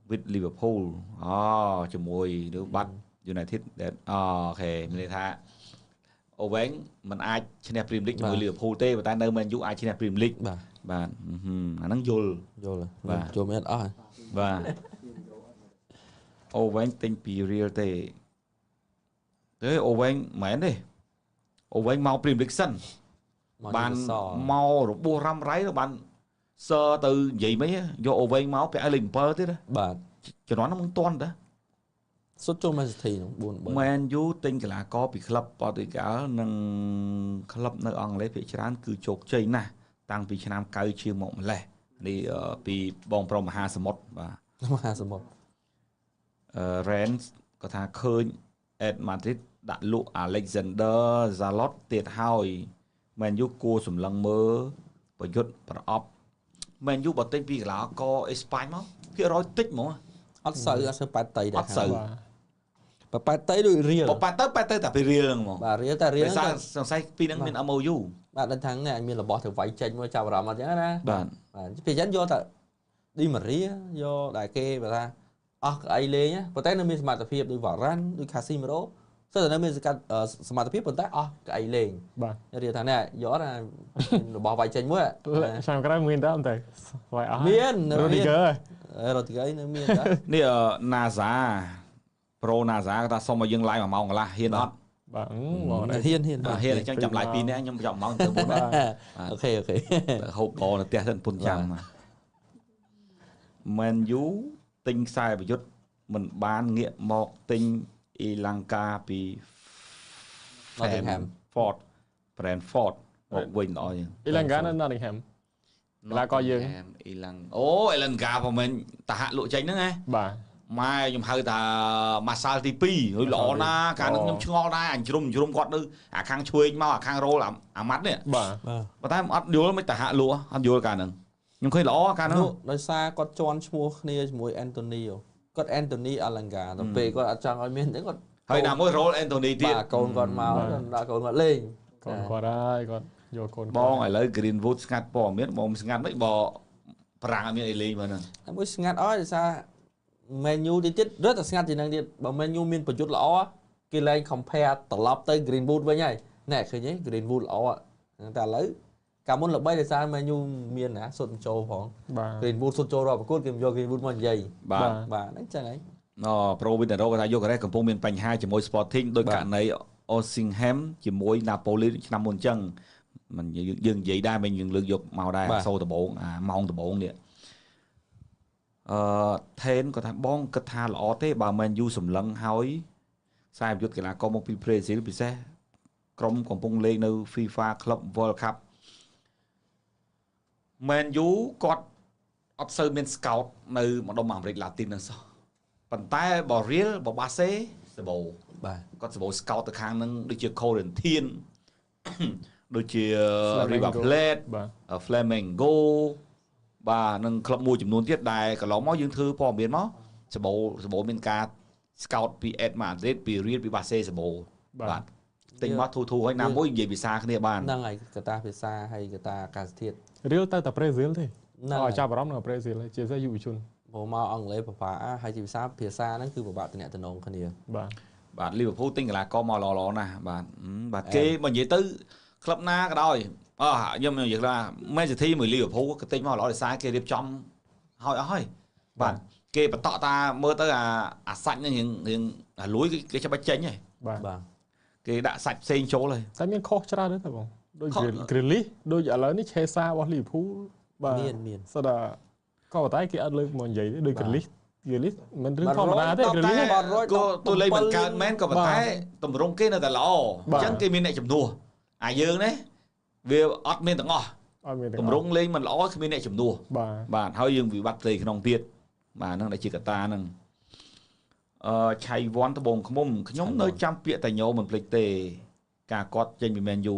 with Liverpool អូជាមួយឬបាត់ United ដែលអូខេមានន័យថា Owen មិនអាចឈ្នះ Premier League ជាមួយ Liverpool ទេប៉ុន្តែនៅ Man U អាចឈ្នះ Premier League បាទអាហ្នឹងយល់បាទយល់មិនអស់បាទអូវែងទិញពី Real ទេអូវែងមិនមែនទេអូវែងមក Premier League សិនបានមករបួសរ៉ាំរ៉ៃបានសើទៅនិយាយមិនយកអូវែងមកពាក់ឲ្យលេខ7ទៀតបាទជំនាន់ហ្នឹងមិនទាន់តាសុទ្ធចូល Man City ហ្នឹង4 3 Man U ទិញកីឡាករពីក្លឹបប៉ូទុយហ្គាល់និងក្លឹបនៅអង់គ្លេសភាគច្រើនគឺជោគជ័យណាស់តាំងពីឆ្នាំ90ជាងមកម្លេះនេះពីបងប្រុសមហាសមុទ្របាទមហាសមុទ្រ Rennes គាត់ថាឃើញ At Madrid ដាក់លក់ Alexander Zalot ទៀតហើយ Man U គួរសម្លឹងមើលប្រយុទ្ធប្រអប់ Man U បើទិញពីកីឡាករអេស្ប៉ាញមកភាគរយតិចហ្មងអត់សូវប៉ែតតៃដែរអត់សូវបើប៉ែតតៃដូចរៀលបើប៉ែតទៅតែពីរៀលហ្នឹងហ្មងបាទរៀលតែរៀលដោយសារសង្ស័យពីហ្នឹងមាន MOU បាទដឹងថានេះអញមានរបស់ទៅវាយចេញមួយចាប់អារម្មណ៍អត់ចឹងណាបាទបាទពីចឹងយកតែឌីម៉ារីយកដែលគេបើថាអស់ក្អីលេងប៉ុន្តែនៅមានសមត្ថភាពដូចវ៉ារ៉ាន់ដូចខាស៊ីមីរ៉ូសុទ្ធតែនៅមានសមត្ថភាពប៉ុន្តែអស់ក្អីលេងបាទរៀលថានេះយកណារបស់វាយចេញមួយឆ្នាំក្រោយមានតើទៅវាយអស់មានរ៉ូឌីហ្គារនៅមានតើនេះ NASA Pro NASA គាត់ថាសុំឲ្យយើង live 1ម៉ោងកន្លះហ៊ានអត់បាទបងហ៊ានបាទហ៊ានអញ្ចឹងចាំ live 2នាក់ខ្ញុំចាំ1ម៉ោងទៅ4បាទអូខេទៅហូបបនៅផ្ទះសិនពុនចាំ Man U ទិញខ្សែប្រយុទ្ធមិនបានងាកមកទិញអ៊ីឡង់កាពី Nottingham Ford Brentford មកវិញល្អជាងអ៊ីឡង់កានៅ Nottingham កីឡាករយើងអ៊ីឡាំងអូអេលិនកាប្រហែលតាហាក់លក់ចេញហ្នឹងណាបាទម៉ែខ្ញុំហៅថាម៉ាសាល់ទី2ហើយល្អណាស់កាលហ្នឹងខ្ញុំឆ្ងល់ដែរអញជ្រុំគាត់នៅអាខាងឆ្វេងមកអាខាងរ៉ូលអាម៉ាត់នេះបាទប៉ុន្តែអត់យល់មិនតាហាក់លក់អត់យល់កាលហ្នឹងខ្ញុំឃើញល្អកាលហ្នឹងដោយសារគាត់ជន់ឈ្មោះគ្នាជាមួយអេនតូនីគាត់អេនតូនីអាឡាំងកាដល់ពេលគាត់អត់ចង់ឲ្យមានទេគាត់ហើយណាមួយរ៉ូលអេនតូនីទៀតបាទកូនគាត់មកដាក់កូនគាត់លេងកូនគាត់ហើយគាត់យកកូនបងឥឡូវ Greenwood ស្ងាត់ព័ត៌មានបងស្ងាត់មិនបើប្រាំងអត់មានអីលេងមើលហ្នឹងតែមួយស្ងាត់អស់ដោយសារ Man U ទៀតទៀតរត់តែស្ងាត់ជាងហ្នឹងទៀតបើ Man U មានប្រយុទ្ធល្អគេលែង compare ត្រឡប់ទៅ Greenwood វិញហើយណែឃើញទេ Greenwood ល្អតែឥឡូវកាលមុនល្បីដោយសារ Man U មានណាសុទ្ធចូលផង Greenwood សុទ្ធចូលរាប់ប្រកួតគេយក Greenwood មកនិយាយបាទបាទហ្នឹងចឹងហើយណ Pro Vindaro គាត់ថាយកការ៉េកំពុងមានបញ្ហាជាមួយ Sporting ដោយករណី Osimhen ជាមួយ Napoli ឆ្នាំមុនចឹងមិនយើងនិយាយដែរមិនយើងលើកយកមកដែរសូដបងអាម៉ោងដបងនេះអឺថេនគាត់ថាបងគិតថាល្អទេបើ Man U សម្លឹងហើយខ្សែប្រយុទ្ធកីឡាករមកពីប្រេស៊ីលពិសេសក្រុមកំពុងលេងនៅ FIFA Club World Cup Man U គាត់អត់សូវមាន scout នៅម្ដុំអាមេរិកឡាទីនហ្នឹងសោះប៉ុន្តែបើ Real បើបាសេសបោបាទគាត់សបោ scout ទៅខាងហ្នឹងដូចជា Corinthians ដូចជា River Plate Flamengo បាទនឹងក្លឹបមួយចំនួនទៀតដែលកន្លងមកយើងធ្វើព័ត៌មានមកសបោមានការ scout ពី Ed Madrid ពី Real ពី Barca សបោបាទទិញមកធូធូហើយណាមួយនិយាយភាសាគ្នាបានហ្នឹងហើយកតាភាសាហើយកតាអាកាសធាតុ Real ទៅតែប្រេស៊ីលទេអត់ចាប់អារម្មណ៍នៅប្រេស៊ីលជាពិសេសយុវជនព្រោះមកអង់គ្លេសពិបាកហើយជាភាសាហ្នឹងគឺពិបាកតំណងគ្នាបាទបាទ Liverpool ទិញកីឡាករមកល្អៗណាស់បាទបាទគេបើនិយាយទៅក្លឹបណាក៏ដោយអើខ្ញុំនិយាយថា Man City មួយ Liverpool ក៏ទិញមកល្អដោយសារគេរៀបចំហើយអស់ហើយបាទគេបន្តតាមើលទៅអាសាច់ហ្នឹងរៀងអាលួយគេច្បាស់ចេញហើយបាទគេដាក់សាច់ផ្សេងចូលហើយតែមានខុសច្រើនទេបងដូច Grealish ដូចឥឡូវនេះ Chesa របស់ Liverpool បាទមានសុទ្ធតែក៏ប៉ុន្តែគេអត់លើកមកនិយាយទេដូច Grealish មិនរឿងធម្មតាទេ Grealish ក៏តួលេខមិនកើតមែនក៏ប៉ុន្តែតម្រង់គេនៅតែល្អអញ្ចឹងគេមានអ្នកជំនួសអាយើងនេះវាអត់មានទាំងអស់តម្រង់លេងមិនល្អគ្មានអ្នកជំនួសបាទហើយយើងវិបត្តិផ្ទៃក្នុងទៀតបាទហ្នឹងដែលជាកត្តាហ្នឹងអឺឆៃវ៉ាន់ត្បូងឃ្មុំខ្ញុំនៅចាំពាក្យតាញោមិនភ្លេចទេការគាត់ចេញពី Man U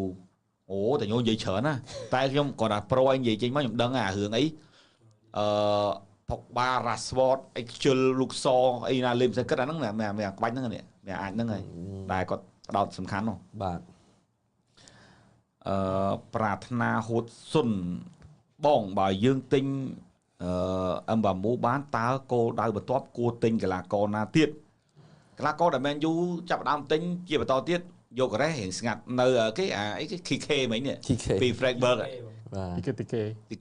អូតាញោនិយាយច្រើនណាតែខ្ញុំគាត់ថាប្រូឲ្យនិយាយចេញមកខ្ញុំដឹងអារឿងអីអឺផុកបារ៉ាស្វតអីខ្ជិលលូកសអីណាលេងផ្សេងគិតអាហ្នឹងមានក្បាច់ហ្នឹងនេះមានអាចហ្នឹងហើយតែគាត់ផ្ដោតសំខាន់នោះបាទអឺប្រាថ្នាហួតសុនបងបើយើងទិញអឹមបាមូបានតើគោលដៅបន្ទាប់គួរទិញកីឡាករណាទៀតកីឡាករដែល Man U ចាប់ដើមទិញជាបន្តទៀតយកការ៉េរៀងស្ងាត់នៅគេអាអីគេ KK មិញនេះពី Freiburg បាទទីគេ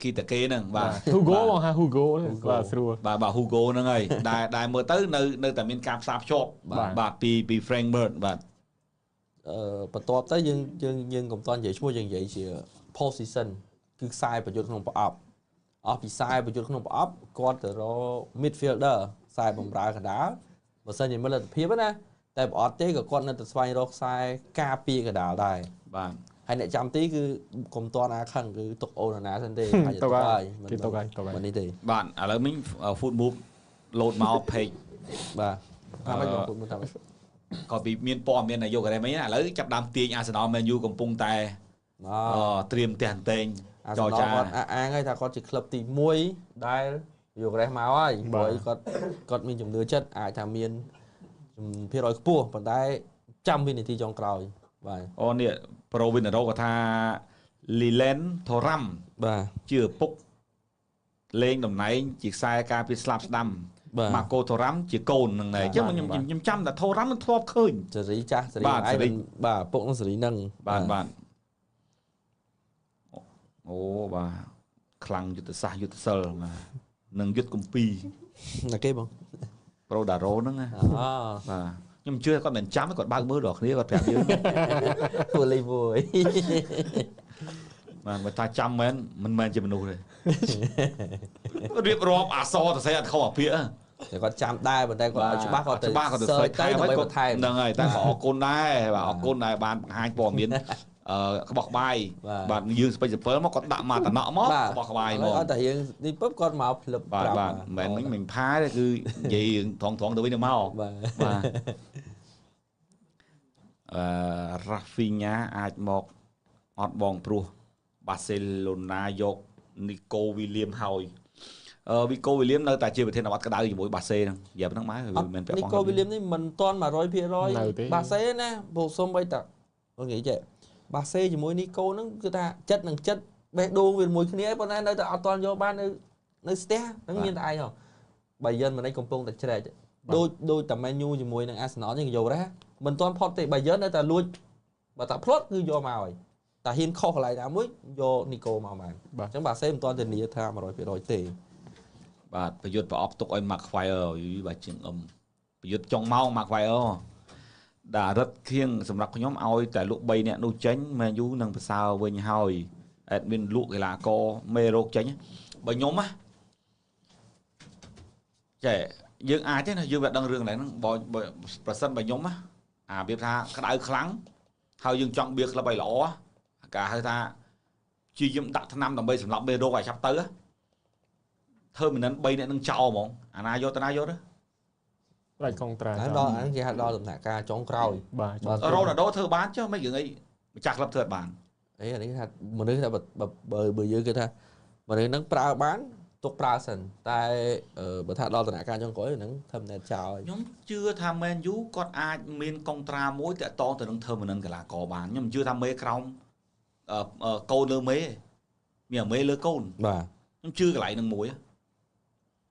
ទីតាគេហ្នឹងបាទ Hugo បងហា Hugo បាទស្រួលបាទបាទ Hugo ហ្នឹងហើយដែលមើលទៅនៅតែមានការផ្សារភ្ជាប់បាទពី Frankfurt បាទបន្ទាប់ទៅយើងយើងយើងកុំតន់និយាយឈ្មោះយើងនិយាយជា position គឺខ្សែប្រយុទ្ធក្នុងប្រអប់អស់ពីខ្សែប្រយុទ្ធក្នុងប្រអប់គាត់ទៅរក midfielder ខ្សែបម្រើកណ្ដាលបើសិនជាមានលទ្ធភាពណាតែបើអត់ទេក៏គាត់នៅតែស្វែងរកខ្សែការពារកណ្ដាលដែរបាទហើយអ្នកចាំទីគឺកុំតន់អាខឹងគឺទុកអូនណាសិនទេអាចទុកហើយគេទុកហើយទុកហើយនេះទេបាទឥឡូវមិញ food move លោតមក page បាទតាមមិនបង food move តាមក៏ពីមានព័ត៌មាននយោបាយមិញឥឡូវចាប់ដើមទាញអាសនល Man U កំពុងតែត្រៀមផ្ទះអន្តែងចរចាគាត់អះអាងហើយថាគាត់ជាក្លឹបទី1ដែលយករេសមកហើយព្រោះគាត់មានជំនឿចិត្តអាចថាមានភាគរយខ្ពស់ប៉ុន្តែចាំវិនាទីចុងក្រោយបាទអូនេះប្រូវិនរ៉ូគាត់ថាលីឡែនថូរ៉ាំបាទជាឪពុកលេងតំណែងជាខ្សែការពារស្លាប់ស្ដាំម៉ាកូថូរ៉ាំជាកូនហ្នឹងដែរអញ្ចឹងខ្ញុំចាំតែថូរ៉ាំមិនធ្លាប់ឃើញសេរីចាស់សេរីឯងបាទឪពុកនឹងសេរីហ្នឹងបាទបាទអូបាទខ្លាំងយុទ្ធសាស្ត្រយុទ្ធសិលបាទនឹងយុទ្ធគម្ពីរណាគេបងប្រូដារ៉ូហ្នឹងណាបាទខ្ញុំជឿគាត់មិនចាំគាត់បើកមើលដល់គ្នាគាត់ប្រាប់យើងធ្វើលេងមួយបាទបើថាចាំមែនមិនមែនជាមនុស្សទេរៀបរាប់អសរទៅស្អីអត់ខុសអាពាក្យតែគាត់ចាំដែរប៉ុន្តែគាត់ឲ្យច្បាស់គាត់ទៅច្បាស់គាត់ទៅសេចថែមហើយគាត់ហ្នឹងហើយតែក៏អរគុណដែរបាទអរគុណដែរបានបង្ហាញព័ត៌មាន ក្បោះក្បាយបាទយើងស្ពេចសពិលមកគាត់ដាក់មកតំណក់មកក្បោះក្បាយមកអត់តែរៀងនេះពឹបគាត់មកភ្លឹបបាទបាទមិនមែនមិនផាទេគឺនិយាយត្រង់ត្រង់ទៅវិញទៅមកបាទបាទរ៉ាហ្វីញ៉ាអាចមកអត់បងព្រោះបាសេឡូណាយកនីកូវីលៀមហើយវីកូវីលៀមនៅតែជាប្រធានបទក្តៅជាមួយបាសេហ្នឹងនិយាយប៉ុណ្ណឹងមកវាមិនពាក់ព័ន្ធនីកូវីលៀមនេះមិនទាន់100%បាសេណាព្រោះសុំបីតានិយាយចេះបាសេជាមួយនីកូហ្នឹងគឺថាចិត្តនឹងចិត្តបេះដូងវាមួយគ្នាប៉ុន្តែនៅតែអត់ទាន់យកបាននៅស្ទះហ្នឹងមានតែឯងហ៎បាយិនមិនឯងកំពុងតែជ្រែកដូចតែមែនយូជាមួយនឹងអាសណលហ្នឹងយករ៉េមិនទាន់ផុតទេបាយិននៅតែលួចបើតែផ្លត់គឺយកមកហើយតែហ៊ានខុសកន្លែងណាមួយយកនីកូមកបានអញ្ចឹងបាសេមិនទាន់ធានាថា100%ទេបាទប្រយុទ្ធប្រអប់ទុកឲ្យ Maguire បាទជាងអឹមប្រយុទ្ធចុងម៉ោង Maguire ដារិតខៀងសម្រាប់ខ្ញុំឲ្យតែលក់3នាក់នោះចេញមែនយូនឹងប្រសើរវិញហើយអេដមីនលក់កីឡាករមេរោគចេញបើខ្ញុំណាចេះយើងអាចទេណាយើងវាដឹងរឿងហ្នឹងបើប្រសិនបើខ្ញុំណាអារបៀបថាក្តៅខ្លាំងហើយយើងចង់បៀក្លឹបឲ្យល្អការហៅថាជាយឹមដាក់ថ្នាំដើម្បីសម្លាប់មេរោគឲ្យឆាប់ទៅធ្វើមិននឹង3នាក់នឹងចោលហ្មងអាណាយកទៅណាយកទៅដាច់កុងត្រាដល់អាហ្នឹងគេហៅដល់ដំណាក់កាលចុងក្រោយបាទរ៉ូណាល់ដូធ្វើបានចុះមិនរឿងអីម្ចាស់ក្លឹបធ្វើអត់បានអីអានេះថាមនុស្សថាបើយើងគេថាមនុស្សហ្នឹងប្រើបានទុកប្រើសិនតែបើថាដល់ដំណាក់កាលចុងក្រោយហ្នឹងធ្វើមិនចោលខ្ញុំជឿថាមែនយូគាត់អាចមានកុងត្រាមួយតាក់ទងទៅនឹងធ្វើមិននឹងកីឡាករបានខ្ញុំជឿថាមេក្រោមកូនលើមេមានមេលើកូនបាទខ្ញុំជឿកន្លែងហ្នឹងមួយ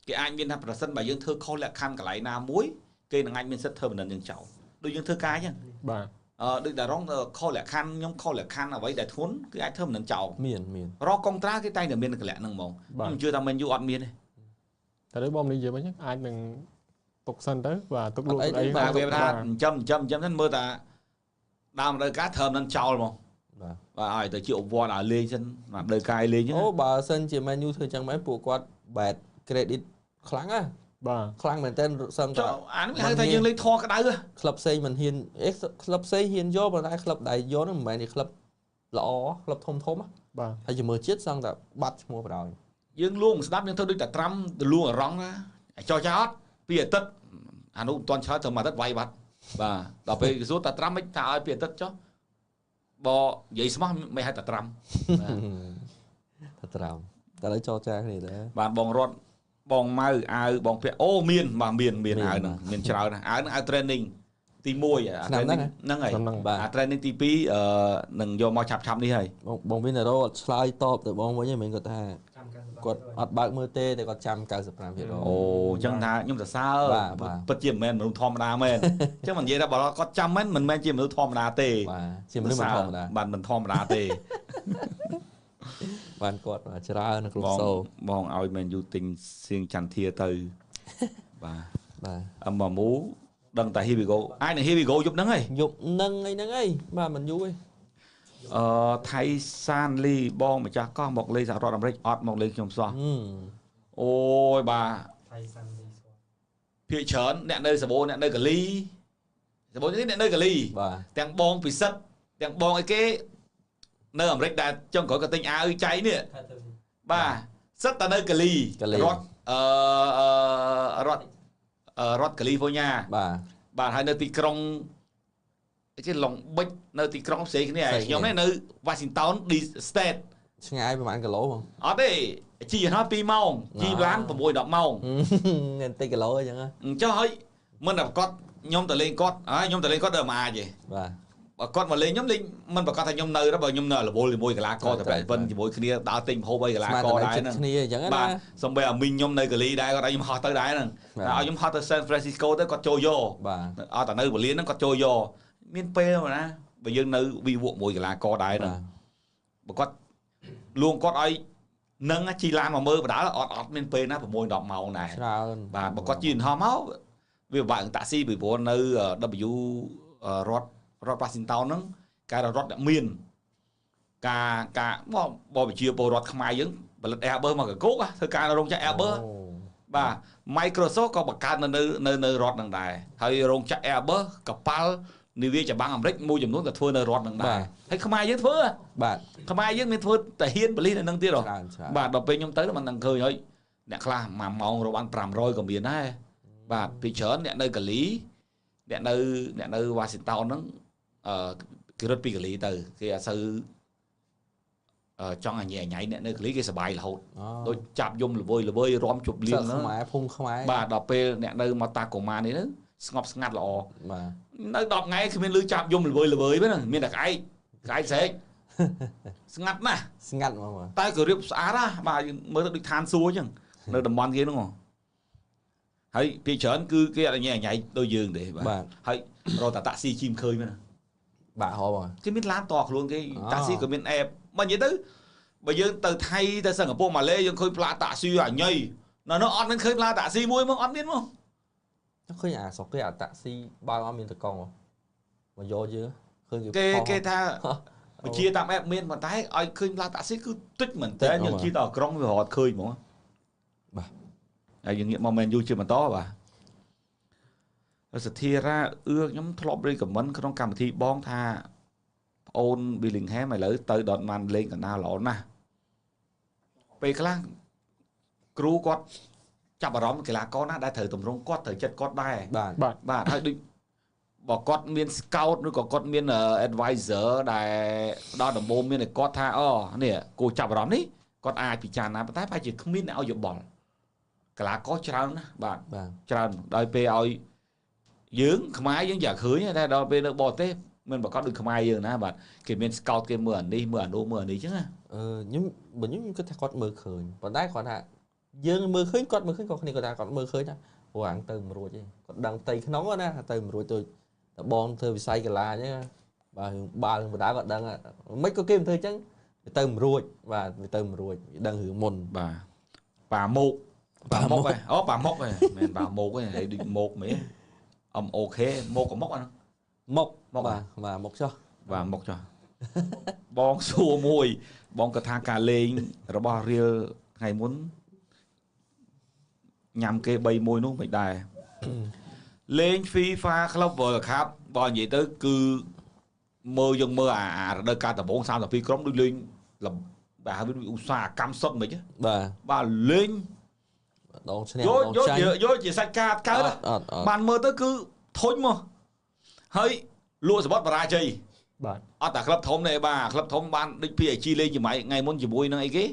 គេអាចមានថាប្រសិនបើយើងធ្វើខុសលក្ខខណ្ឌកន្លែងណាមួយគេនឹងអាចមានសិទ្ធិធ្វើបណ្ដឹងយើងចោលដូចយើងធ្វើការអញ្ចឹងបាទដូចតារងខុសលក្ខខណ្ឌខ្ញុំខុសលក្ខខណ្ឌអ្វីដែលធ្ងន់គឺអាចធ្វើបណ្ដឹងចោលមានរកកុងត្រាគេតែងតែមានកលៈហ្នឹងហ្មងខ្ញុំជឿថាមិនយូរអត់មានទេតែដូចបងនិយាយវិញអាចនឹងទុកសិនទៅបាទទុកលក់អីបាទវាថាចិញ្ចឹមសិនមើលតាដើមរដូវកាលធ្វើបណ្ដឹងចោលហ្មងបាទឲ្យទៅជាអវត្តឲ្យលេងសិនបាទដើកាយលេងអូបើសិនជា Man U ធ្វើចឹងមែនពួកគាត់បែត credit ខ្លាំងណាបាទខ្លាំងមែនតើសឹងតែអានេះគេហៅថាយើងលេងធေါ်ក្តៅក្លឹបផ្សេងមិនហ៊ានអេក្លឹបផ្សេងហ៊ានយកប៉ុន្តែក្លឹបដែលយកហ្នឹងមិនមែនជាក្លឹបល្អក្លឹបធំធំបាទហើយជាមើលជាតិសឹងតែបាត់ឈ្មោះបណ្ដោយយើងលួងស្ដាប់យើងធ្វើដូចតែត្រាំទៅលួងអារងណាចោះចោលពីអាទិត្យអានោះមិនទាន់ឆ្លើយទៅមួយអាទិត្យវាយបាត់បាទដល់ពេលគេសួរតែត្រាំមិនថាឲ្យពីអាទិត្យចុះបើនិយាយស្មោះមិនហៅតែត្រាំតែត្រាំតែឥឡូវចរចាគ្នាដែរបាទបងរត់បងម៉ៅអាវបងពាក់អូមានបាទមានអាវហ្នឹងមានច្រើនណាស់អាវហ្នឹងអាវ training ទី1អា training ហ្នឹងហើយអា training ទី2នឹងយកមកឆាប់ៗនេះហើយបងវិនរ៉ូអត់ឆ្លើយតបទៅបងវិញទេមិនគាត់ថាគាត់អត់បើកមើលទេតែគាត់ចាំ 95% អូអញ្ចឹងថាខ្ញុំសរសើរពិតជាមិនមែនមនុស្សធម្មតាមែនអញ្ចឹងមិននិយាយថាបើគាត់ចាំមែនមិនមែនជាមនុស្សធម្មតាទេបាទជាមនុស្សមិនធម្មតាបាទមិនធម្មតាទេបានគាត់ច្រើននៅគ្រប់សូបងឲ្យមែនយូទិញសៀងចន្ទធាទៅបាទបាទអមមូដឹងតែ Here we go អាចនឹង Here we go យប់ហ្នឹងហើយយប់ហ្នឹងអីហ្នឹងអីបាទមិនយូរទេថៃសានលីបងម្ចាស់កោះមកលេងសហរដ្ឋអាមេរិកអត់មកលេងខ្ញុំសោះអូយបាទថៃសានលីស្គាល់ភាគច្រើនអ្នកនៅសបូអ្នកនៅកាលីសបូនេះអ្នកនៅកាលីទាំងបងពិសិដ្ឋទាំងបងអីគេនៅអាមេរិកដែលចុងក្រោយក៏ទិញអាវចៃនេះបាទសិតតែនៅកាលីរដ្ឋរដ្ឋកាលីហ្វ័រញ៉ាបាទហើយនៅទីក្រុងគេឡុងបិចនៅទីក្រុងផ្សេងគ្នាខ្ញុំនេះនៅ Washington DC State ឆ្ងាយប្រហែលគីឡូបងអត់ទេជិះយន្តហោះ2ម៉ោងជិះឡាន6 10ម៉ោង បន្តិចគីឡូអញ្ចឹងអញ្ចឹងហើយមិនតែប្រកាសខ្ញុំទៅលេងគាត់ហើយខ្ញុំទៅលេងគាត់ដល់មួយអាចទេបាទបើគាត់មកលេងខ្ញុំលេងមិនប្រកាសថាខ្ញុំនៅទេបើខ្ញុំនៅរវល់ជាមួយកីឡាករតែប្រពន្ធជាមួយគ្នាដើរទិញម្ហូបឲ្យកីឡាករដែរហ្នឹងគ្នាអញ្ចឹងណាបាទសំបីអាមីងខ្ញុំនៅកាលីដែរគាត់ឲ្យខ្ញុំហោះទៅដែរហ្នឹងឲ្យខ្ញុំហោះទៅ San Francisco ទៅគាត់ចូលយកបាទអត់តែនៅពលានហ្នឹងគាត់ចូលយកមានពេលណាបើយើងនៅវិវក់មួយកីឡាករដែរហ្នឹងបើគាត់លួងគាត់ឲ្យនឹងជីឡានមកមើលបដាអត់មានពេលណា6 10ម៉ោងដែរច្រើនបាទបើគាត់ជិះយន្តហោះមកវាពិបាកតាក់ស៊ីពីព្រោះនៅ W រដ្ឋ Washington ហ្នឹងការរដ្ឋអ្នកមានការមកបវិជាពលរដ្ឋខ្មែរយើងផលិត Airbus មកកកោកធ្វើការនៅរោងចក្រ Airbus បាទ Microsoft ក៏បង្កើតនៅនៅរដ្ឋហ្នឹងដែរហើយរោងចក្រ Airbus កប៉ាល់ នាវាចម្បាំងអាមេរិកមួយចំនួនក៏ធ្វើនៅរដ្ឋនឹងដែរហើយខ្មែរយើងធ្វើបាទខ្មែរយើងមានធ្វើតាហ៊ានប៉ូលីសនៅនឹងទៀតហ៎បាទដល់ពេលខ្ញុំទៅមិនដឹងឃើញហើយអ្នកខ្លះមួយម៉ោងរកបាន500ក៏មានដែរបាទពីច្រើនអ្នកនៅកាលីអ្នកនៅវ៉ាស៊ីនតោនហ្នឹងគេរត់ពីកាលីទៅគេអត់សូវចង់អញញ៉ៃអ្នកនៅកាលីគេសប្បាយរហូតដូចចាប់យំល្វើយល្វើយរំជប់លៀងហ្នឹងខ្មែរភូមិខ្មែរបាទដល់ពេលអ្នកនៅមកតាកូម៉ានេះហ្នឹងស្ងប់ស្ងាត់ល្អបាទនៅ10ថ្ងៃគ្មានលឺចាប់យំល្វើយល្វើយហ្នឹងមានតែក្អែកក្អែកស្រែកស្ងាត់ណាស់ស្ងាត់ហ្មងតែក៏រៀបស្អាតណាបាទមើលទៅដូចឋានសួគ៌អញ្ចឹងនៅតំបន់គេហ្នឹងហើយពីច្រើនគឺគេអត់ញ៉ៃញ៉ៃដូចយើងទេបាទហើយរកតាតាក់ស៊ីជីមឃើញមែនបាទហ៎បងគេមានឡានតខ្លួនគេតាក់ស៊ីក៏មានអេបបើនិយាយទៅបើយើងទៅថៃទៅសិង្ហបុរីម៉ាឡេយើងឃើញផ្លាកតាក់ស៊ីអាញ៉ៃនៅនោះអត់មានឃើញផ្លាកតាក់ស៊ីមួយមកអត់មានមកឃើញអាស្រុកគេអាតាក់ស៊ីបើអត់មានតកង់មកយកយើងឃើញគេថាបញ្ជាតាមអេបមានប៉ុន្តែឲ្យឃើញផ្លាកតាក់ស៊ីគឺតិចមែនតើយើងជិះដល់ក្រុងវារត់ឃើញហ្មងបាទហើយយើងងាកមកមែនយូជាបន្តបាទសធារាអឿខ្ញុំធ្លាប់ recommend ក្នុងកម្មវិធីបងថាប្អូន Bellingham ឥឡូវទៅដតម៉ាន់លេងកណ្ដាលល្អណាស់ពេលខ្លះគ្រូគាត់ចាប់អារម្មណ៍កីឡាករណាដែលត្រូវតម្រង់គាត់ត្រូវចិត្តគាត់ដែរបាទបាទហើយដូចបើគាត់មាន scout ឬក៏គាត់មាន advisor ដែលផ្ដល់ដំបូន្មានឲ្យគាត់ថាអូនេះគួរចាប់អារម្មណ៍នេះគាត់អាចពិចារណាប៉ុន្តែប្រហែលជាគ្មានអ្នកឲ្យយោបល់កីឡាករច្រើនណាស់បាទច្រើនដោយពេលឲ្យយើងខ្មែរយើងយ៉ាឃើញតែដល់ពេលនៅបរទេសមិនប្រកាសដូចខ្មែរយើងណាបាទគេមាន scout គេមើលអានេះមើលអានោះមើលអានេះចឹងណាខ្ញុំបើខ្ញុំគិតថាគាត់មើលឃើញប៉ុន្តែគាត់ថាយើងមើលឃើញគាត់មើលឃើញក៏គ្នាគាត់ថាគាត់មើលឃើញថាព្រោះអាងទៅមិនរួចទេគាត់ដឹងផ្ទៃក្នុងណាថាទៅមិនរួចដូចតបងធ្វើវិស័យកីឡាអញ្ចឹងបាទរឿងបាល់រឿងបដាគាត់ដឹងមិនក៏គេមិនធ្វើអញ្ចឹងទៅមិនរួចបាទវាទៅមិនរួចដឹងរឿងមុនបាទប៉ាម៉ោកប៉ាម៉ុកហ៎អូប៉ាម៉ុកហ៎មិនប៉ាម៉ោកទេហើយដូចម៉ោកមែនអមអូខេម៉ោកក៏ម៉ុកអាហ្នឹងម៉ុកបាទបាទម៉ុកចុះបាទម៉ុកចុះបងសួរមួយបងគាត់ថាការលេងរបស់រៀលថ្ងៃមុនញ៉ាំគេ3-1នោះមិនដែរលេង FIFA Club World Cup បើនិយាយទៅគឺមើលយើងមើលអារដូវកាលដំបូង32ក្រុមដូចលេងបាទហៅឧស្សាហកម្មសុទ្ធមិនបាទបាទលេងដងឈ្នះដងចាញ់យកជាសាច់ការកើតបានមើលទៅគឺធុញមកហើយលក់សបុតបរាជ័យបាទអត់តែក្លឹបធំទេបាទក្លឹបធំបានដូច PSG លេងជាមួយថ្ងៃមុនជាមួយនឹងអីគេ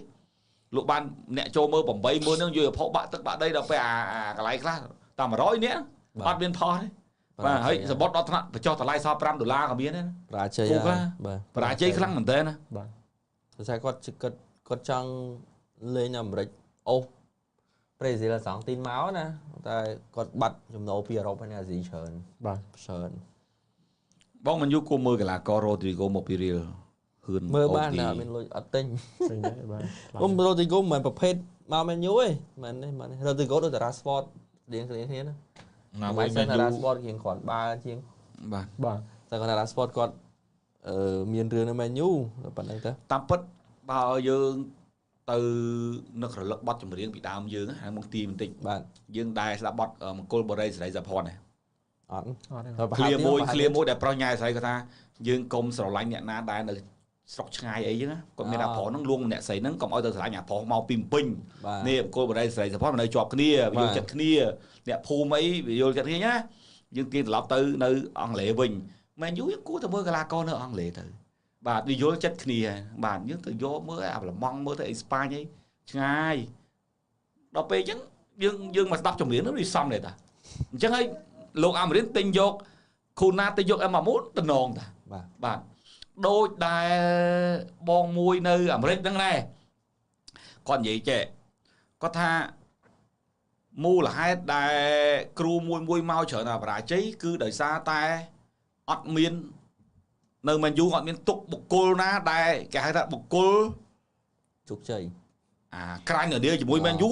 លក់បានអ្នកចូលមើល80000ហ្នឹងយកផុសបាក់ទឹកបាក់ដីដល់ពេលអាកន្លែងខ្លះតាម100នាក់អត់មានផុសទេបាទហើយសបុតដល់ថ្នាក់បញ្ចុះតម្លៃសល់5ដុល្លារក៏មានដែរបរាជ័យបាទបរាជ័យខ្លាំងមែនតើណាបាទព្រោះគាត់គាត់ចង់លេងអាមេរិកអូប្រេស៊ីលសងទីនមកណាតែគាត់បាត់ចំណូលពីអឺរ៉ុបហើយអាស៊ីច្រើនបាទច្រើនបងមិនយូរគួរមើលកីឡាកររ៉ូឌ្រីហ្គោមកពីរៀលហឿនមើលបានតែអត់មានលុយអត់ទិញទេបាទអ៊ំរ៉ូឌ្រីហ្គោមិនមែនប្រភេទមកមែនយូទេមែនទេមែនរ៉ូឌ្រីហ្គោដូចតារ៉ាស្ពតរៀងគ្នាណាណាមួយមែនយូតារ៉ាស្ពតរៀងគ្រាន់បើជាងបាទបាទតែគាត់តារ៉ាស្ពតគាត់មានរឿងនៅមែនយូប៉ុណ្្នឹងទៅតាមពិតបើយើងទៅនឹករលឹកបទចម្រៀងពីដើមយើងហ្នឹងមកទីបន្តិចបាទយើងដែរស្ដាប់បទមង្គលបរិយសេរីសាផនទេអត់ឃ្លាមួយដែលប្រុសញ៉ែស្រីគាត់ថាយើងកុំស្រឡាញ់អ្នកណាដែលនៅស្រុកឆ្ងាយអីចឹងគាត់មានអាប្រុសហ្នឹងលួងអ្នកស្រីហ្នឹងកុំឲ្យទៅស្រឡាញ់អាប្រុសមកពីពេញនេះមង្គលបរិយសេរីសាផននៅជាប់គ្នាយល់ចិត្តគ្នាអ្នកភូមិអីវាយល់ចិត្តគ្នាណាយើងទាញត្រឡប់ទៅនៅអង់គ្លេសវិញមែនយូរយើងគួរតែមើលកីឡាករនៅអង់គ្លេសទៅបាទវាយល់ចិត្តគ្នាបាទយើងទៅយកមើលអាឡម៉ង់មើលទៅអេស្ប៉ាញអីឆ្ងាយដល់ពេលអញ្ចឹងយើងមកស្ដាប់ចម្រៀងនោះវាសមទេតាអញ្ចឹងហើយលោកអាមេរិកទិញយកខូណាទិញយកអេម៉ាមូនតំណងតាបាទដូចដែលបងមួយនៅអាមេរិកហ្នឹងដែរគាត់និយាយចេះគាត់ថាមូលហេតុដែលគ្រូមួយមួយមកច្រើនអាបរាជ័យគឺដោយសារតែអត់មាននៅមែនយូអត់មានទុកបុគ្គលណាដែលគេហៅថាបុគ្គលជោគជ័យអាក្រាញ់នានាជាមួយមែនយូ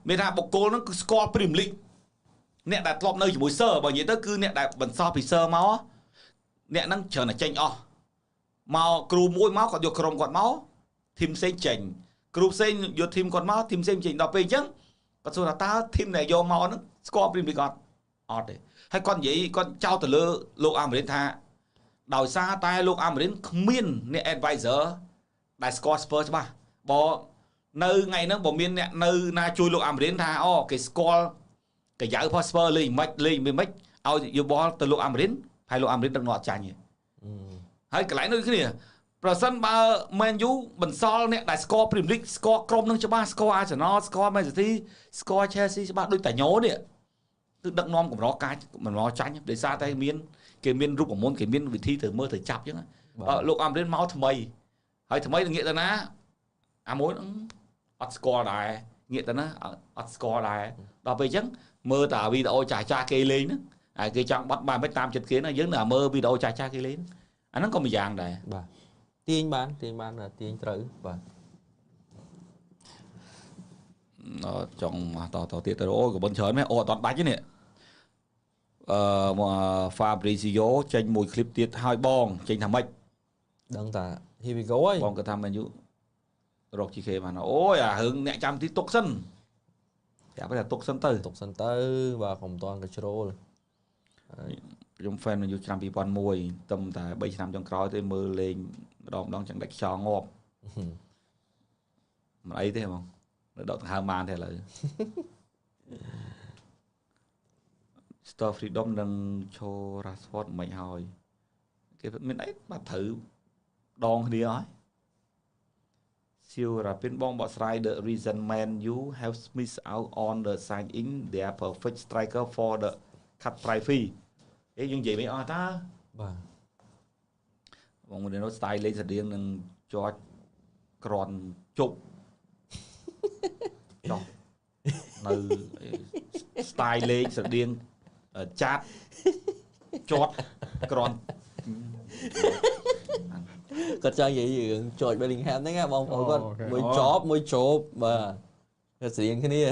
មានថាបុគ្គលហ្នឹងគឺស្គាល់ព្រីមលីកអ្នកដែលធ្លាប់នៅជាមួយសឺបើនិយាយទៅគឺអ្នកដែលបន្សល់ពីសឺមកអ្នកហ្នឹងច្រើនតែចេញអស់មកគ្រូមួយមកគាត់យកក្រុមគាត់មកធីមផ្សេងចេញគ្រូផ្សេងយកធីមគាត់មកធីមផ្សេងចេញដល់ពេលអញ្ចឹងគាត់សួរថាតើធីមដែលយកមកហ្នឹងស្គាល់ព្រីមលីកអត់អត់ទេហើយគាត់និយាយគាត់ចោទទៅលើលោកអាមេរិកថា ដោយសារតែលោកអាមេរិនគ្មានអ្នក advisor ដែលស្គាល់ Spurs ច្បាស់បើនៅថ្ងៃហ្នឹងបើមានអ្នកនៅណាជួយលោកអាមេរិនថាអូគេស្គាល់កាយ៉ៅផ Spurs លេងមិនលេងមិនឲ្យយោបល់ទៅលោកអាមេរិនហើយលោកអាមេរិនដឹកនាំអត់ចាញ់ទេហើយកន្លែងដូចគ្នាប្រសិនបើ Man U បន្សល់អ្នកដែលស្គាល់ Premier League ស្គាល់ក្រុមនឹងច្បាស់ស្គាល់ Arsenal ស្គាល់ Man City ស្គាល់ Chelsea ច្បាស់ដូចតាញ៉ូនេះគឺដឹកនាំកម្រការកម្រចាញ់ដោយសារតែមានគេមានរូបមន្តគេមានវិធីទៅមើលទៅចាប់អញ្ចឹងលោកអាមេរិនមកថ្មីហើយថ្មីងាកទៅណាអាមួយអត់ស្គាល់ដែរងាកទៅណាអត់ស្គាល់ដែរដល់ពេលអញ្ចឹងមើលតែវីដេអូចាស់ៗគេលេងហ្នឹងហើយគេចង់បាត់បានមិនតាមចិត្តគេណាយើងនៅមើលវីដេអូចាស់ៗគេលេងអាហ្នឹងក៏មួយយ៉ាងដែរបាទទាញបានទាញត្រូវបាទចង់តទៀតទៅអូក៏មិនច្រើនមែនអូអត់ដាច់ទេនេះអឺ Fabrizio ចេញមួយឃ្លីបទៀតហើយបងចេញថាម៉េចដឹងតា Here we go ហើយបងគាត់ថាមិនយូរក GK បានអូយអារឿងអ្នកចាំទីទុកសិនប្រាប់ថាទុកសិនទៅបាទកុំតាន់កជ្រោលខ្ញុំ fan នៅឆ្នាំ2001ទំតែ3ឆ្នាំចុងក្រោយទេមើលលេងម្ដងចឹងដាច់ខ្យល់ងាប់មិនអីទេហ្មងនៅដកដង្ហើមបានទេឥឡូវ Star Freedom និង Cho Rashford មិនហើយគេមានអីបាទត្រូវដងគ្នាហើយសៀវរ៉ាពីនបងបកស្រាយ The reason man you have missed out on the signing their perfect striker for the cut price fee អេយើងនិយាយមិនអស់តាបាទបងមួយនោះ style លេងស្តៀងនឹង George ក្រនជប់ចុះនៅ style លេងស្តៀងចាត់ជាត់ក្រនគាត់ចង់និយាយរឿង George Bellingham ហ្នឹងបងប្អូនគាត់មួយចប់មួយជប់បាទគាត់ស្រៀងគ្នា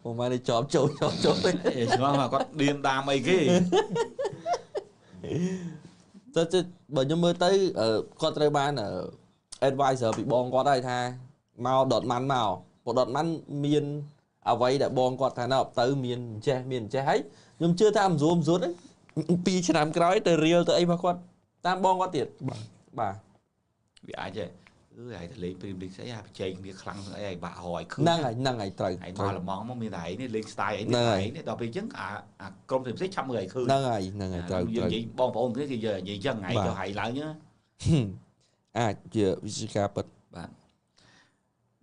បងមកនេះចប់ចូលចប់ចូលអេឆ្ងល់គាត់ឌៀនតាមអីគេទៅបើខ្ញុំមើលទៅគាត់ត្រូវបាន advisor ពីបងគាត់ហើយថាមក Dortmund មកព្រោះ Dortmund មានអ្វីដែលបងគាត់ថាណ៎ទៅមានចេះមានចេះហើយខ្ញុំជឿថាមិនស្រួលមិនស្រួលទេ2ឆ្នាំក្រោយទៅរៀលទៅអីរបស់គាត់តាមបងគាត់ទៀតបាទវាអាចទេអឺហើយទៅលេង Premier League ស្អីអាបច្ចេកគ្នាខ្លាំងស្អីឲ្យបាក់រយឃើញហ្នឹងហើយហ្នឹងហើយត្រូវហើយមកល្មងមកមានតែឯងនេះលេង style អីនេះឯងនេះដល់ពេលអញ្ចឹងអាក្រុមផ្សេងៗឆាប់មើលឲ្យឃើញហ្នឹងហើយហ្នឹងហើយត្រូវយើងនិយាយបងប្អូនគ្នាគេនិយាយអញ្ចឹងថ្ងៃចុះហើយឡើងហ្នឹងអាចជាវិជ្ជាការពិតបាទ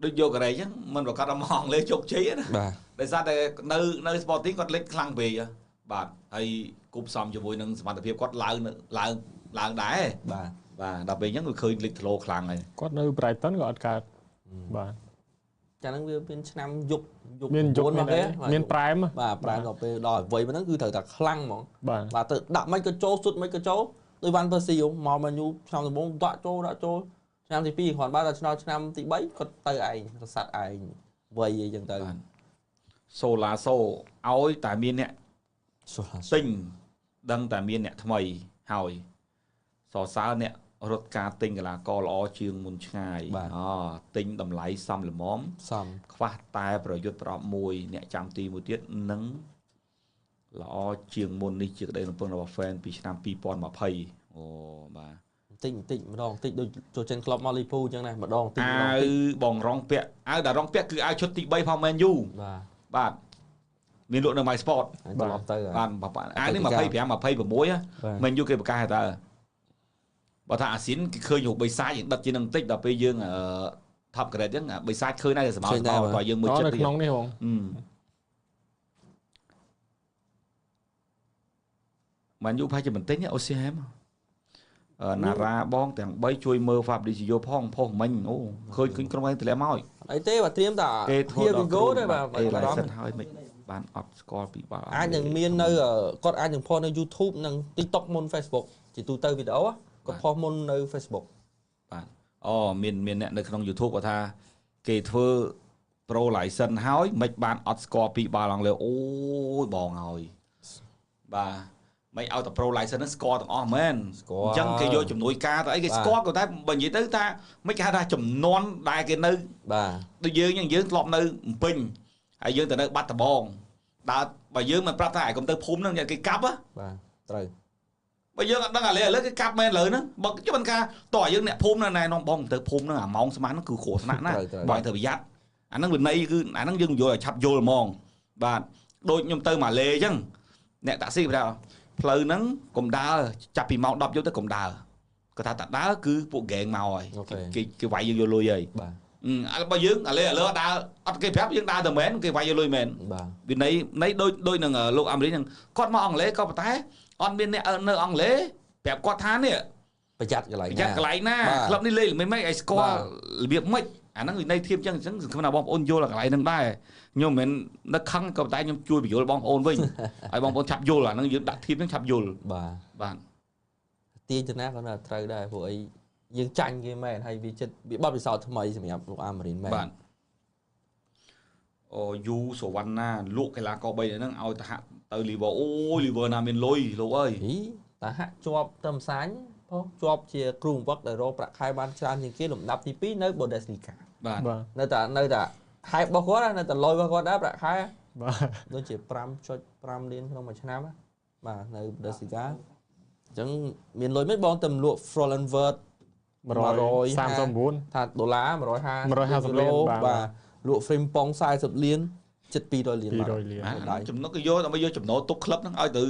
ដូចយកការ៉េអញ្ចឹងមិនប្រកាសដល់មកអង់គ្លេសជោគជ័យណាបាទដោយសារតែនៅ Sporting គាត់លេងខ្លាំងពេកបាទហើយគប់សំជាមួយនឹងសមត្ថភាពគាត់ឡើងឡើងឡើងដែរបាទបាទដល់ពេលអញ្ចឹងគឺឃើញលេចធ្លោខ្លាំងហើយគាត់នៅ Brighton ក៏អត់កើតបាទចាហ្នឹងវាមានឆ្នាំយុគមានយុគមកគេមានប្រែមបាទប្រែមដល់ពេលដល់វ័យហ្នឹងគឺត្រូវតែខ្លាំងហ្មងបាទទៅដាក់មិនក៏ចូលសុទ្ធមិនក៏ចូលដូចវ៉ាន់ពឺស៊ីមកម៉ាញូឆ្នាំដំបូងដាក់ចូលឆ្នាំទី2គ្រាន់បើដល់ឆ្នាំទី3គាត់ទៅឯងរសាត់ឯងវ័យអីចឹងទៅសូឡាសូឲ្យតែមានអ្នកទិញដឹងតែមានអ្នកថ្មីហើយសរសើរអ្នករត់ការទិញកីឡាករល្អជាងមុនឆ្ងាយអូទិញតម្លៃសមល្មមសមខ្វះតែប្រយុទ្ធប្រអប់មួយអ្នកចាំទីមួយទៀតនឹងល្អជាងមុននេះជាក្តីរំពឹងរបស់ fan ពីឆ្នាំ2020អូបាទតិចបន្តិចម្ដងតិចដូចចូលចិនក្លឹបមកលីពូអញ្ចឹងណាម្ដងតិចម្ដងតិចបងរងពាក់អាវដែលរងពាក់គឺអាវឈុតទី3ផង Man U បាទមានលក់នៅ My Sport ត្រឡប់ទៅបាទអាវនេះ25 26 Man U គេប្រកាសតើបើថាអាស៊ីនគេឃើញរូបបិសាចយើងដិតជាងនឹងតិចដល់ពេលយើង top grade អញ្ចឹងបិសាចឃើញដែរតែសមោតយើងមើលចិត្តនៅក្នុងនេះហង Man U ប្រហែលជាបន្តិចអូស៊ីហែមណារ៉ាបងទាំង3ជួយមើល Fabrizio ផងផុសមិញអូឃើញក្រុមឯងតម្លាក់មកអីទេបាទត្រៀមតា Here we go ទេបាទបារម្ភហើយមិនបានអត់ស្គាល់ពីបាល់អាចនឹងមាននៅគាត់អាចនឹងផុសនៅ YouTube និង TikTok មុន Facebook ជាទូទៅវីដេអូគាត់ផុសមុននៅ Facebook បាទអូមានអ្នកនៅក្នុង YouTube គាត់ថាគេធ្វើ Pro License ហើយមិនបានអត់ស្គាល់ពីបាល់អង់គ្លេសអូយបងហើយបាទមិនឲ្យតែ Pro License ហ្នឹងស្គាល់ទាំងអស់មែនអញ្ចឹងគេយកជំនួយការទៅអីគេស្គាល់ក៏តែបើនិយាយទៅថាមិនគេហៅថាចំនួនដែលគេនៅបាទដូចយើងអញ្ចឹងយើងធ្លាប់នៅភ្នំពេញហើយយើងទៅនៅបាត់ដំបងដើរបើយើងមិនប្រាប់ថាឲ្យកុំទៅភូមិហ្នឹងគេកាប់បាទត្រូវ បើយើងអត់ដឹងអាលេឥឡូវគេកាប់មែនលើហ្នឹងបើជិះមិនការតោះយើងអ្នកភូមិនៅណែនាំបងទៅភូមិហ្នឹងអាម៉ោងស្មានហ្នឹងគឺគ្រោះថ្នាក់ណាស់បងត្រូវប្រយ័ត្នអាហ្នឹងវិន័យគឺអាហ្នឹងយើងយល់ឲ្យឆាប់យល់ហ្មងបាទដូចខ្ញុំទៅម៉ាឡេអញ្ចឹងអ្នកតាក់ស៊ីប្រាប់ផ្លូវហ្នឹងកុំដើរចាប់ពីម៉ោង10យប់ទៅកុំដើរគាត់ថាតាដើរគឺពួកហ្គេងមកហើយគេវាយយើងយកលុយហើយបាទបើយើងអាលេឥឡូវដើរអត់គេប្រាប់យើងដើរទៅមែនគេវាយយកលុយមែនវិន័យនៃដូចនឹងលោកអាមេរិកហ្នឹងគាត់មកអង់គ្លេសក៏ប៉ុន្តែអត់មានអ្នកនៅអង់គ្លេសប្រាប់គាត់ថានេះប្រយ័ត្នកន្លែងណាប្រយ័ត្នកន្លែងណាក្លឹបនេះលេងមិនម៉េចឲ្យស្គាល់របៀបម៉េចអាហ្នឹងវិន័យធៀបចឹងអញ្ចឹងសង្ឃឹមថាបងប្អូនយល់កន្លែងហ្នឹងដែរខ្ញុំមិនមែននឹកខឹងក៏ប៉ុន្តែខ្ញុំជួយបញ្យល់បងប្អូនវិញឲ្យបងប្អូនឆាប់យល់អាហ្នឹងយើងដាក់ធៀបហ្នឹងឆាប់យល់បាទទាញទៅណាក៏នៅត្រូវដែរព្រោះអីយើងចាញ់គេមែនហើយវាចិត្តវាបទពិសោធន៍ថ្មីសម្រាប់លោកអាមេរិនមែនបាទអូយូសវណ្ណាលក់កីឡាករ3ហ្នឹងឲ្យតហៈទៅលីវើអូយលីវើណាមានលុយលោកអើយតហៈជាប់ទៅម្សាញ់ផងជាប់ជាគ្រូបង្វឹកដែលរកប្រាក់ខែបានច្រើនជាងគេលំដាប់ទី2នៅ Bundesliga បាទនៅតែហែបរបស់គាត់នៅតែលុយរបស់គាត់ដែរប្រាក់ខែបាទដូចជា 5.5 លានក្នុងមួយឆ្នាំបាទនៅ Bundesliga អញ្ចឹងមានលុយមិនបងទៅលក់ Frolenwert 139ថាដុល្លារ150លានបាទលក់ Frimpong 40លានជិត200លានបាទចំណុចគេយកដើម្បីយកចំណូលទុកក្លឹបហ្នឹងឲ្យទៅ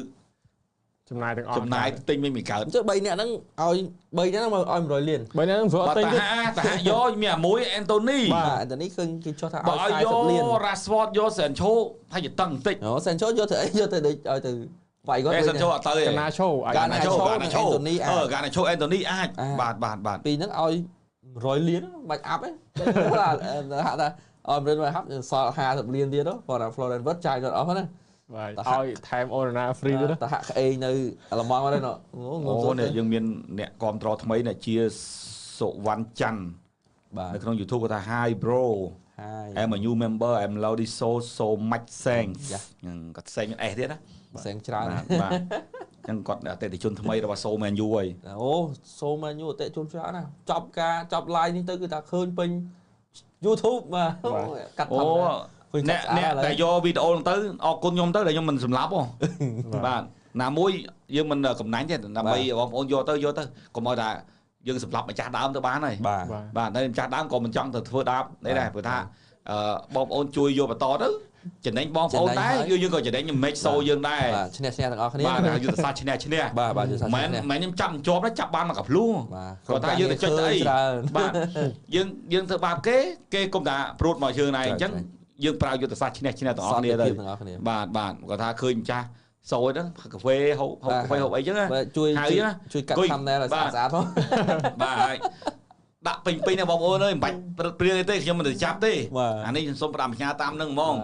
ចំណាយទាំងអស់ចំណាយទិញមិនកើតចុះ3នាក់ហ្នឹងឲ្យ3នាក់ហ្នឹងមកឲ្យ100លាន3នាក់ហ្នឹងស្រួលទិញទេតាយកមានអាមួយអេនតូនីបាទអេនតូនីឃើញគេចុះថាឲ្យ40លានរ៉ាស្វតយកសេនឆូថាជាតឹងបន្តិចអូសេនឆូយកទៅអីយកទៅដូចឲ្យទៅវាយគាត់សេនឆូអត់ទៅទេកាណាឆូកាណាឆូកាណាឆូអេនតូនីអាចបាទបាទបាទពីហ្នឹងឲ្យ100លានបាច់អាប់ទេហាក់ថាអត់មិនហាប់សល់50លានទៀតគាត់ថា Florian Wirtz ចាយគាត់អស់ហ្នឹងបាទឲ្យថែមអូណាហ្វ្រីទៀតតហាក់ក្អេងនៅអាឡម៉ង់ហ្នឹងអូនេះយើងមានអ្នកគាំទ្រថ្មីអ្នកជាសុវណ្ណច័ន្ទបាទនៅក្នុង YouTube គាត់ថា Hi bro Hi I'm a new member I'm loudly so much thanks គាត់សេងមានអេសទៀតណាសេងច្រើនបាទអញ្ចឹងគាត់អតិថិជនថ្មីរបស់ So Man U ហើយអូ So Man U អតិថិជនច្រើនណាស់ចប់ការចប់ live នេះទៅគឺថាឃើញពេញ YouTube បាទកាត់អូអ្នកដែលយកវីដេអូហ្នឹងទៅអរគុណខ្ញុំទៅដែលខ្ញុំមិនសម្លាប់ហ៎បាទណាមួយយើងមិនកំណាញ់ទេដើម្បីបងប្អូនយកទៅកុំឲ្យថាយើងសម្លាប់ម្ចាស់ដើមទៅបានហើយបាទតែម្ចាស់ដើមក៏មិនចង់ទៅធ្វើដាបនេះដែរព្រោះថាបងប្អូនជួយយកបន្តទៅចំណេញបងប្អូនដែរយើងក៏ចំណេញមិនសូយើងដែរបាទឈ្នះឈ្នះទាំងអស់គ្នាបាទយុទ្ធសាស្ត្រឈ្នះឈ្នះបាទយុទ្ធសាស្ត្រមិនខ្ញុំចាប់ជាប់ណាចាប់បានមកកាភ្លូគាត់ថាយើងទៅចុចទៅអីបាទយើងធ្វើបាបគេគេគុំថាព្រួតមកយើងណែអញ្ចឹងយើងប្រើយុទ្ធសាស្ត្រឈ្នះឈ្នះទាំងអស់គ្នាទៅបាទបាទគាត់ថាឃើញម្ចាស់សូយហ្នឹងកាហ្វេហូបកាហ្វេហូបអីចឹងជួយជួយកាត់ thumbnail ឲ្យស្អាតផងបាទហើយដាក់ពេញពេញណាបងប្អូនអើយមិនបាច់ព្រៀងទេខ្ញុំមិនទៅចាប់ទេអានេះខ្ញុំសូមផ្ដាំផ្ញើតាមនឹងហ្មង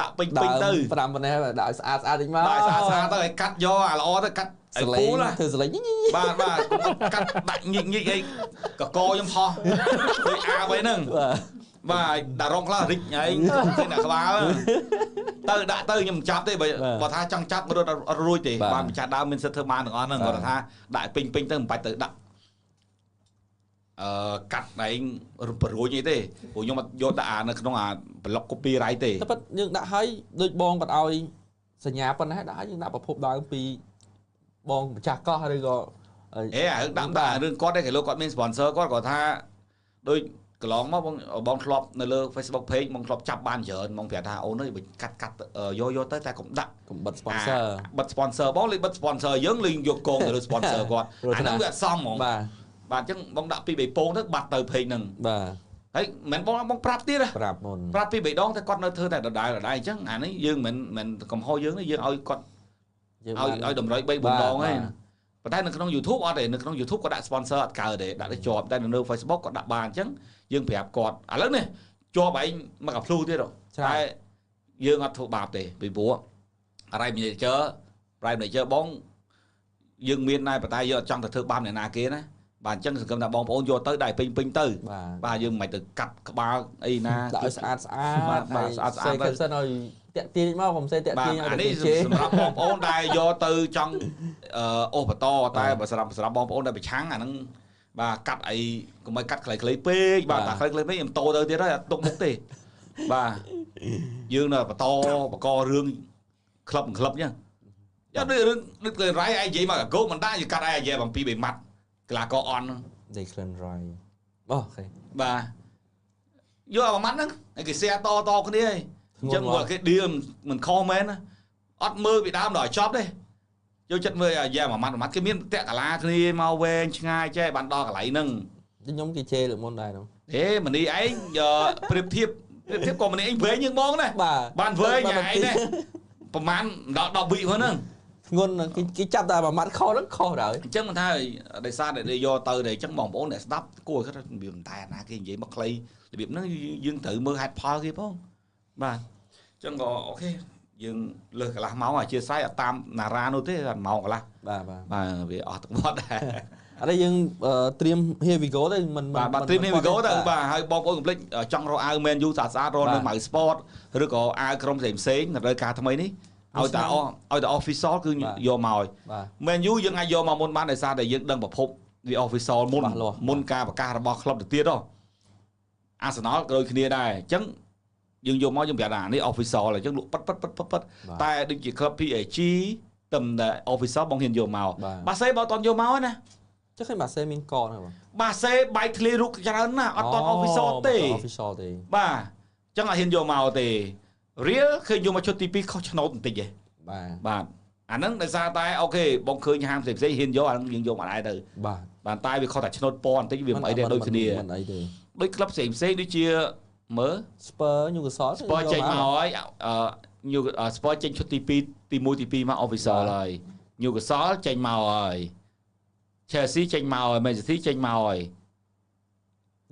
ដាក់ពេញពេញទៅផ្ដាំប៉ុណ្ណេះដាក់ឲ្យស្អាតស្អាតតិចមកដាក់ស្អាតស្អាតទៅឲ្យកាត់យកអាល្អទៅកាត់ឲ្យពូលធ្វើសលេងបាទបាទកាត់ដាក់ញិកញិកអីកកខ្ញុំហោះដូចអាវអីហ្នឹងបាទដាក់រងខ្លះរិចឯងទៅអ្នកក្បាលទៅដាក់ទៅខ្ញុំមិនចាប់ទេបើថាចង់ចាប់រត់អត់រួចទេបាទម្ចាស់ដើមមានសិទ្ធិធ្វើបានទាំងអស់ហ្នឹងគាត់ថាដាក់ពេញពេញទៅមិនបាច់ទៅដាក់កាត់ឯងបរួញអីទេព្រោះខ្ញុំអត់យកដាក់អានៅក្នុងអាប្លុក copyright ទេតែប៉ិតយើងដាក់ឲ្យដូចបងគាត់ឲ្យសញ្ញាប៉ុណ្ណេះដាក់ឲ្យយើងដាក់ប្រភពដើមពីបងម្ចាស់កោះឬក៏អេអារឿងដាក់ដាក់រឿងគាត់ទេគេលោកគាត់មាន sponsor គាត់គាត់ថាដូចកន្លងមកបងធ្លាប់នៅលើ Facebook page បងធ្លាប់ចាប់បានច្រើនបងប្រាប់ថាអូនអើយបើកាត់កាត់យកទៅតែកុំដាក់កុំបិទ sponsor បិទ sponsor បងលេងបិទ sponsor យើងលេងយកកងទៅលើ sponsor គាត់អាហ្នឹងវាអត់សមហ្មងបាទអញ្ចឹងបងដាក់ពី3ពងទៅបាត់ទៅ page ហ្នឹងបាទហើយមិនបងប្រាប់ទៀតប្រាប់មុនប្រាប់ពី3ដងតែគាត់នៅធ្វើតែដដែលអញ្ចឹងអានេះយើងមិនកំហុសយើងទេយើងឲ្យគាត់ឲ្យតម្រុយ3 4ដងហើយប៉ុន្តែនៅក្នុង YouTube អត់ទេនៅក្នុង YouTube គាត់ដាក់ sponsor អត់កើតទេដាក់ទៅជាប់តែនៅ Facebook គាត់ដាក់បានអញ្ចឹងយើងប្រាប់គាត់ឥឡូវនេះជាប់ឯងមកកាភ្លូទៀតតែយើងអត់ធ្វើបាបទេពីព្រោះ Right Manager Right Manager បងយើងមានដែរប៉ុន្តែយើងអត់ចង់ទៅធ្វើបាបអ្នកណាគេណាបាទអញ្ចឹងសង្ឃឹមថាបងប្អូនយកទៅដែរពេញពេញទៅបាទយើងមិនទៅកាត់ក្បាលអីណាដាក់ឲ្យស្អាតស្អាតបាទស្អាតស្អាតទៅសិនឲ្យតាក់ទាញមកកុំសេតាក់ទាញឲ្យនេះសម្រាប់បងប្អូនដែលយកទៅចង់អូសបន្តតែបើសម្រាប់បងប្អូនដែលប្រឆាំងអាហ្នឹងបាទកាត់អីកុំឲ្យកាត់ខ្លីៗពេកបាទតែខ្លីៗពេកខ្ញុំតទៅទៀតហើយអត់ទុកមុខទេបាទយើងនៅបន្តបករឿងក្លឹបអញ្ចឹង យកដូចរឿងដូច Declan Rice ឯងនិយាយមកកោមិនដាក់យកាត់ឯងនិយាយអំពី3ម៉ាត់កីឡាករអន់ Declan Rice អូខេបាទយកអាមួយម៉ាត់ហ្នឹងឲ្យគេ share តតគ្នាឯងអញ្ចឹងមកគេឌីលមិនខុសមែនណាអត់មើលពីដើមដល់ចប់ទេយកចិត្តមើលអាយ៉ាមួយម៉ាត់មួយម៉ាត់គេមានតាក់កាឡាគ្នាមកវែងឆ្ងាយចេះបានដល់កន្លែងហ្នឹងខ្ញុំគេជេរលើកមុនដែរហ្នឹងអេមនីឯងប្រៀបធៀបក៏មនីឯងវែងជាងបងដែរបានវែងឯងដែរប្រហែលដល់10វិហ្នឹងធ្ងន់គេចាប់តែមួយម៉ាត់ខុសហ្នឹងខុសដែរអញ្ចឹងមិនថាដោយសារតែយកទៅតែអញ្ចឹងបងប្អូនអ្នកស្ដាប់គួរឲ្យគាត់វាមិនតែណាគេនិយាយមកខ្លីរបៀបហ្នឹងយើងត្រូវមើលហេតុផលគេផងបាទអញ្ចឹងក៏អូខេយើងលើសកន្លះម៉ោងអធិស្ឋានអត់តាមណារ៉ានោះទេម៉ោងកន្លះបាទបាទបាទវាអស់ទឹកមាត់ដែរអត់ទេយើងត្រៀម Here we go ទៅមិនបាទត្រៀម Here we go ទៅបាទហើយបងប្អូនកុំភ្លេចចង់រកអាវ Man U ស្អាតស្អាតរកនៅម៉ៅ Sport ឬក៏អាវក្រុមផ្សេងផ្សេងរដូវកាលថ្មីនេះឲ្យតែឲ្យតែ official គឺយកមកឲ្យ Man U យើងអាចយកមកមុនបានដោយសារតែយើងដឹងប្រភពវា official មុនការប្រកាសរបស់ក្លឹបទៅទៀតហ៎ Arsenal ក៏ដូចគ្នាដែរអញ្ចឹងយើងយកមកយើងប្រាប់ថានេះ official អញ្ចឹងលក់ប៉ិតប៉ិតប៉ិតប៉ិតតែដូចជា club PAG តែ official បងហ៊ានយកមកបាសេបើអត់តយកមកណាចុះឃើញបាសេមានកហ្នឹងបងបាសេបែកធ្លាយរូបច្រើនណាស់អត់ត official ទេ official ទេបាទអញ្ចឹងអត់ហ៊ានយកមកទេ Real ឃើញយកមកឈុតទី2ខុសឆ្នោតបន្តិចឯងបាទបាទអាហ្នឹងដោយសារតែអូខេបងឃើញហាងផ្សេងៗហ៊ានយកអាហ្នឹងយើងយកមកដែរទៅបាទបាទតែវាខុសតែឆ្នោតពណ៌បន្តិចវាមិនអីទេដូចគ្នាមិនអីទេដូចក្លឹបផ្សេងផ្សេងដូចជាមើល Spur Newcastle Spur ចេញមកហើយNew Spur ចេញឈុតទី2ទី1ទី2មក official ហើយ Newcastle ចេញមកហើយ Chelsea ចេញមកហើយ Man City ចេញមកហើយ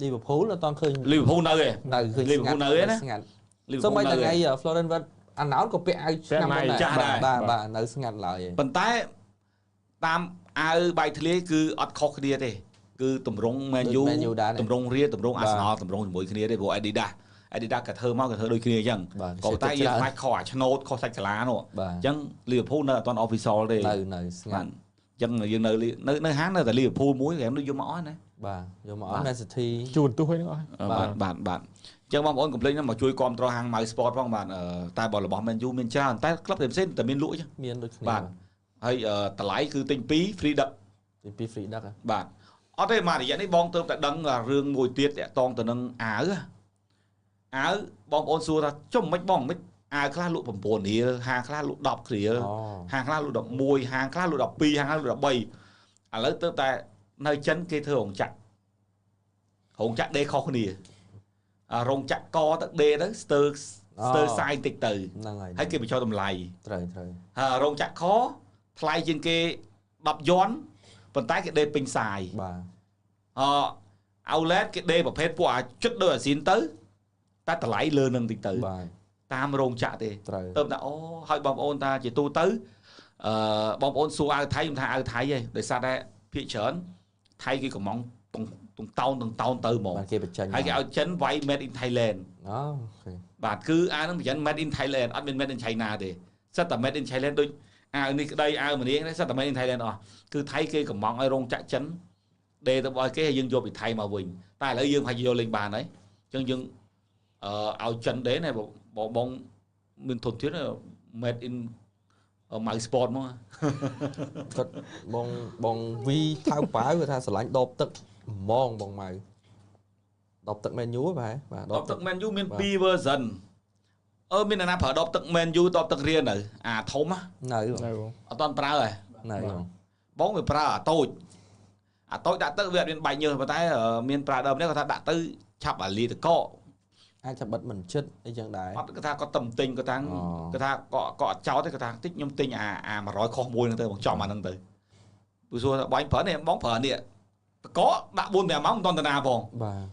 Liverpool អត់តឃើញ Liverpool នៅទេនៅឃើញ Liverpool នៅទេណា សូម្បីតែថ្ងៃ Florent Wirtz អាណោនក៏ពាក់អាវឆ្នាំមុនដែរបាទបាទនៅស្ងាត់ឡើយប៉ុន្តែតាមអាវបែកធ្លាយគឺអត់ខុសគ្នាទេគឺតម្រង់ Man U តម្រង់ Real តម្រង់ Arsenal តម្រង់ជាមួយគ្នាទេព្រោះ Adidas ក៏ធ្វើមកក៏ធ្វើដូចគ្នាអញ្ចឹងក៏តែយើងខ្លាចខុសអាឆ្នោតខុសសាច់កាឡានោះអញ្ចឹង Liverpool នៅអត់ទាន់ official ទេនៅស្ងាត់អញ្ចឹងយើងនៅហាងនៅតែ Liverpool មួយគេដូចយកមកអស់ណាបាទយកមកអស់ Man City ជួនទោះហ្នឹងអស់បាទបាទបាទអញ្ចឹងបងប្អូនកុំភ្លេចណាមកជួយគាំទ្រហាង Mouse Sport ផងបាទតែបើរបស់ Man U មានច្រើនតែក្លឹបផ្សេងៗតែមានលក់អញ្ចឹងមានដូចគ្នាបាទហើយតម្លៃគឺទិញ2 free ដឹកទិញ2 free ដឹកបាទអត់ទេមករយៈនេះបងទៅតែដឹងរឿងមួយទៀតតាក់តងទៅនឹងអាវអាវបងប្អូនសួរថាចុះមិនបងមិនអាវខ្លះលក់9រៀលហាងខ្លះលក់10រៀលហាងខ្លះលក់11ហាងខ្លះលក់12ហាងខ្លះលក់13ឥឡូវទៅតែនៅចិនគេធ្វើរោងចក្រដេខុសគ្នារោងចក្រកទៅដេទៅស្ទើរសាយតិចទៅហ្នឹងហើយហើយគេបញ្ចុះតម្លៃត្រូវហើយរោងចក្រខថ្លៃជាងគេ10យន់ប៉ុន្តែគេដេពេញសាយបាទអ outlet គេដេប្រភេទពួកអាជិតដូចអាស៊ីនទៅតែតម្លៃលើនឹងតិចទៅតាមរោងចក្រទេទៅតែអូហើយបងប្អូនថាជាទូទៅបងប្អូនសួរអាវថៃខ្ញុំថាអាវថៃឯងដោយសារតែភាគច្រើនថៃគេកំងតុងតោនទៅហ្មងគេបញ្ចេញហើយគេឲ្យចិនវាយ made in Thailand អូខេបាទគឺអាវហ្នឹងបញ្ចេញ made in Thailand អត់មាន made in China ទេសិតតែ made in Thailand ដូចអាវនេះក្តីអាវម្នាងនេះសិតតែ made in Thailand អស់គឺថៃគេកំងឲ្យរោងចក្រចិនដេទៅឲ្យគេហើយយើងយកពីថៃមកវិញតែឥឡូវយើងប្រហែលយកលេងបានហើយអញ្ចឹងយើងឲ្យចិនដេណាបងមានធនធាន made in Mouse Sport មកគាត់បងវីថៅប៉ាវគាត់ថាស្រឡាញ់ដបទឹកហ្មងបងម៉ៅដបទឹក Man U បាទដបទឹក Man U មាន2 version មានអ្នកណាប្រើដបទឹក Man U ដបទឹករៀននៅអាធំនៅអត់ទាន់ប្រើហ៎នៅបងវាប្រើអាតូចដាក់ទៅវាអត់មានបែកញើសប៉ុន្តែមានប្រើដើមនេះគាត់ថាដាក់ទៅឆាប់អាលីតកអាចថាបិទមិនចិត្តអីចឹងដែរអត់គាត់ថាគាត់តំទិញគាត់ថាគាត់ថាក៏អត់ចោលទេគាត់ថាតិចខ្ញុំទិញអា100ខុសមួយហ្នឹងទៅបងចំអាហ្នឹងទៅព្រោះសួរថាបងប្រើនេះបងប្រើនេះតកដាក់4 5ម៉ោងមិនតតាណាផងបាទ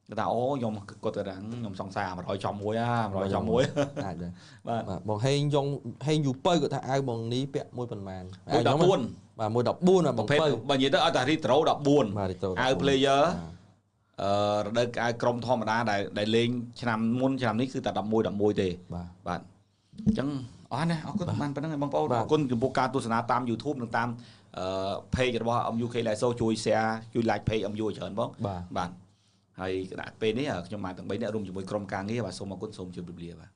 គាត់ថាអូខ្ញុំគាត់ទៅខ្ញុំសង្សារ100ចំមួយអា100ចំមួយអាចដែរបាទបងហេងយងហេងយូពៅគាត់ថាអាវបងនេះពាក់មួយប៉ុន្មាន114បាទ114បងពៅបើនិយាយទៅឲ្យតែ retro 14បាទ retro អាវ player រដូវអាវក្រុមធម្មតាដែលលេងឆ្នាំមុនឆ្នាំនេះគឺតែ11 11ទេបាទអញ្ចឹងអស់ណាអរគុណបានប៉ុណ្្នឹងបងប្អូនអរគុណចំពោះការទស្សនាតាម YouTube និងតាម page របស់ MUK Leso ជួយ share ជួយ like page MU ឲ្យច្រើនបងបាទហើយគណៈពេលនេះខ្ញុំបានទាំង3នាក់រួមជាមួយក្រុមការងារបាទសូមអរគុណសូមជម្រាបលាបាទ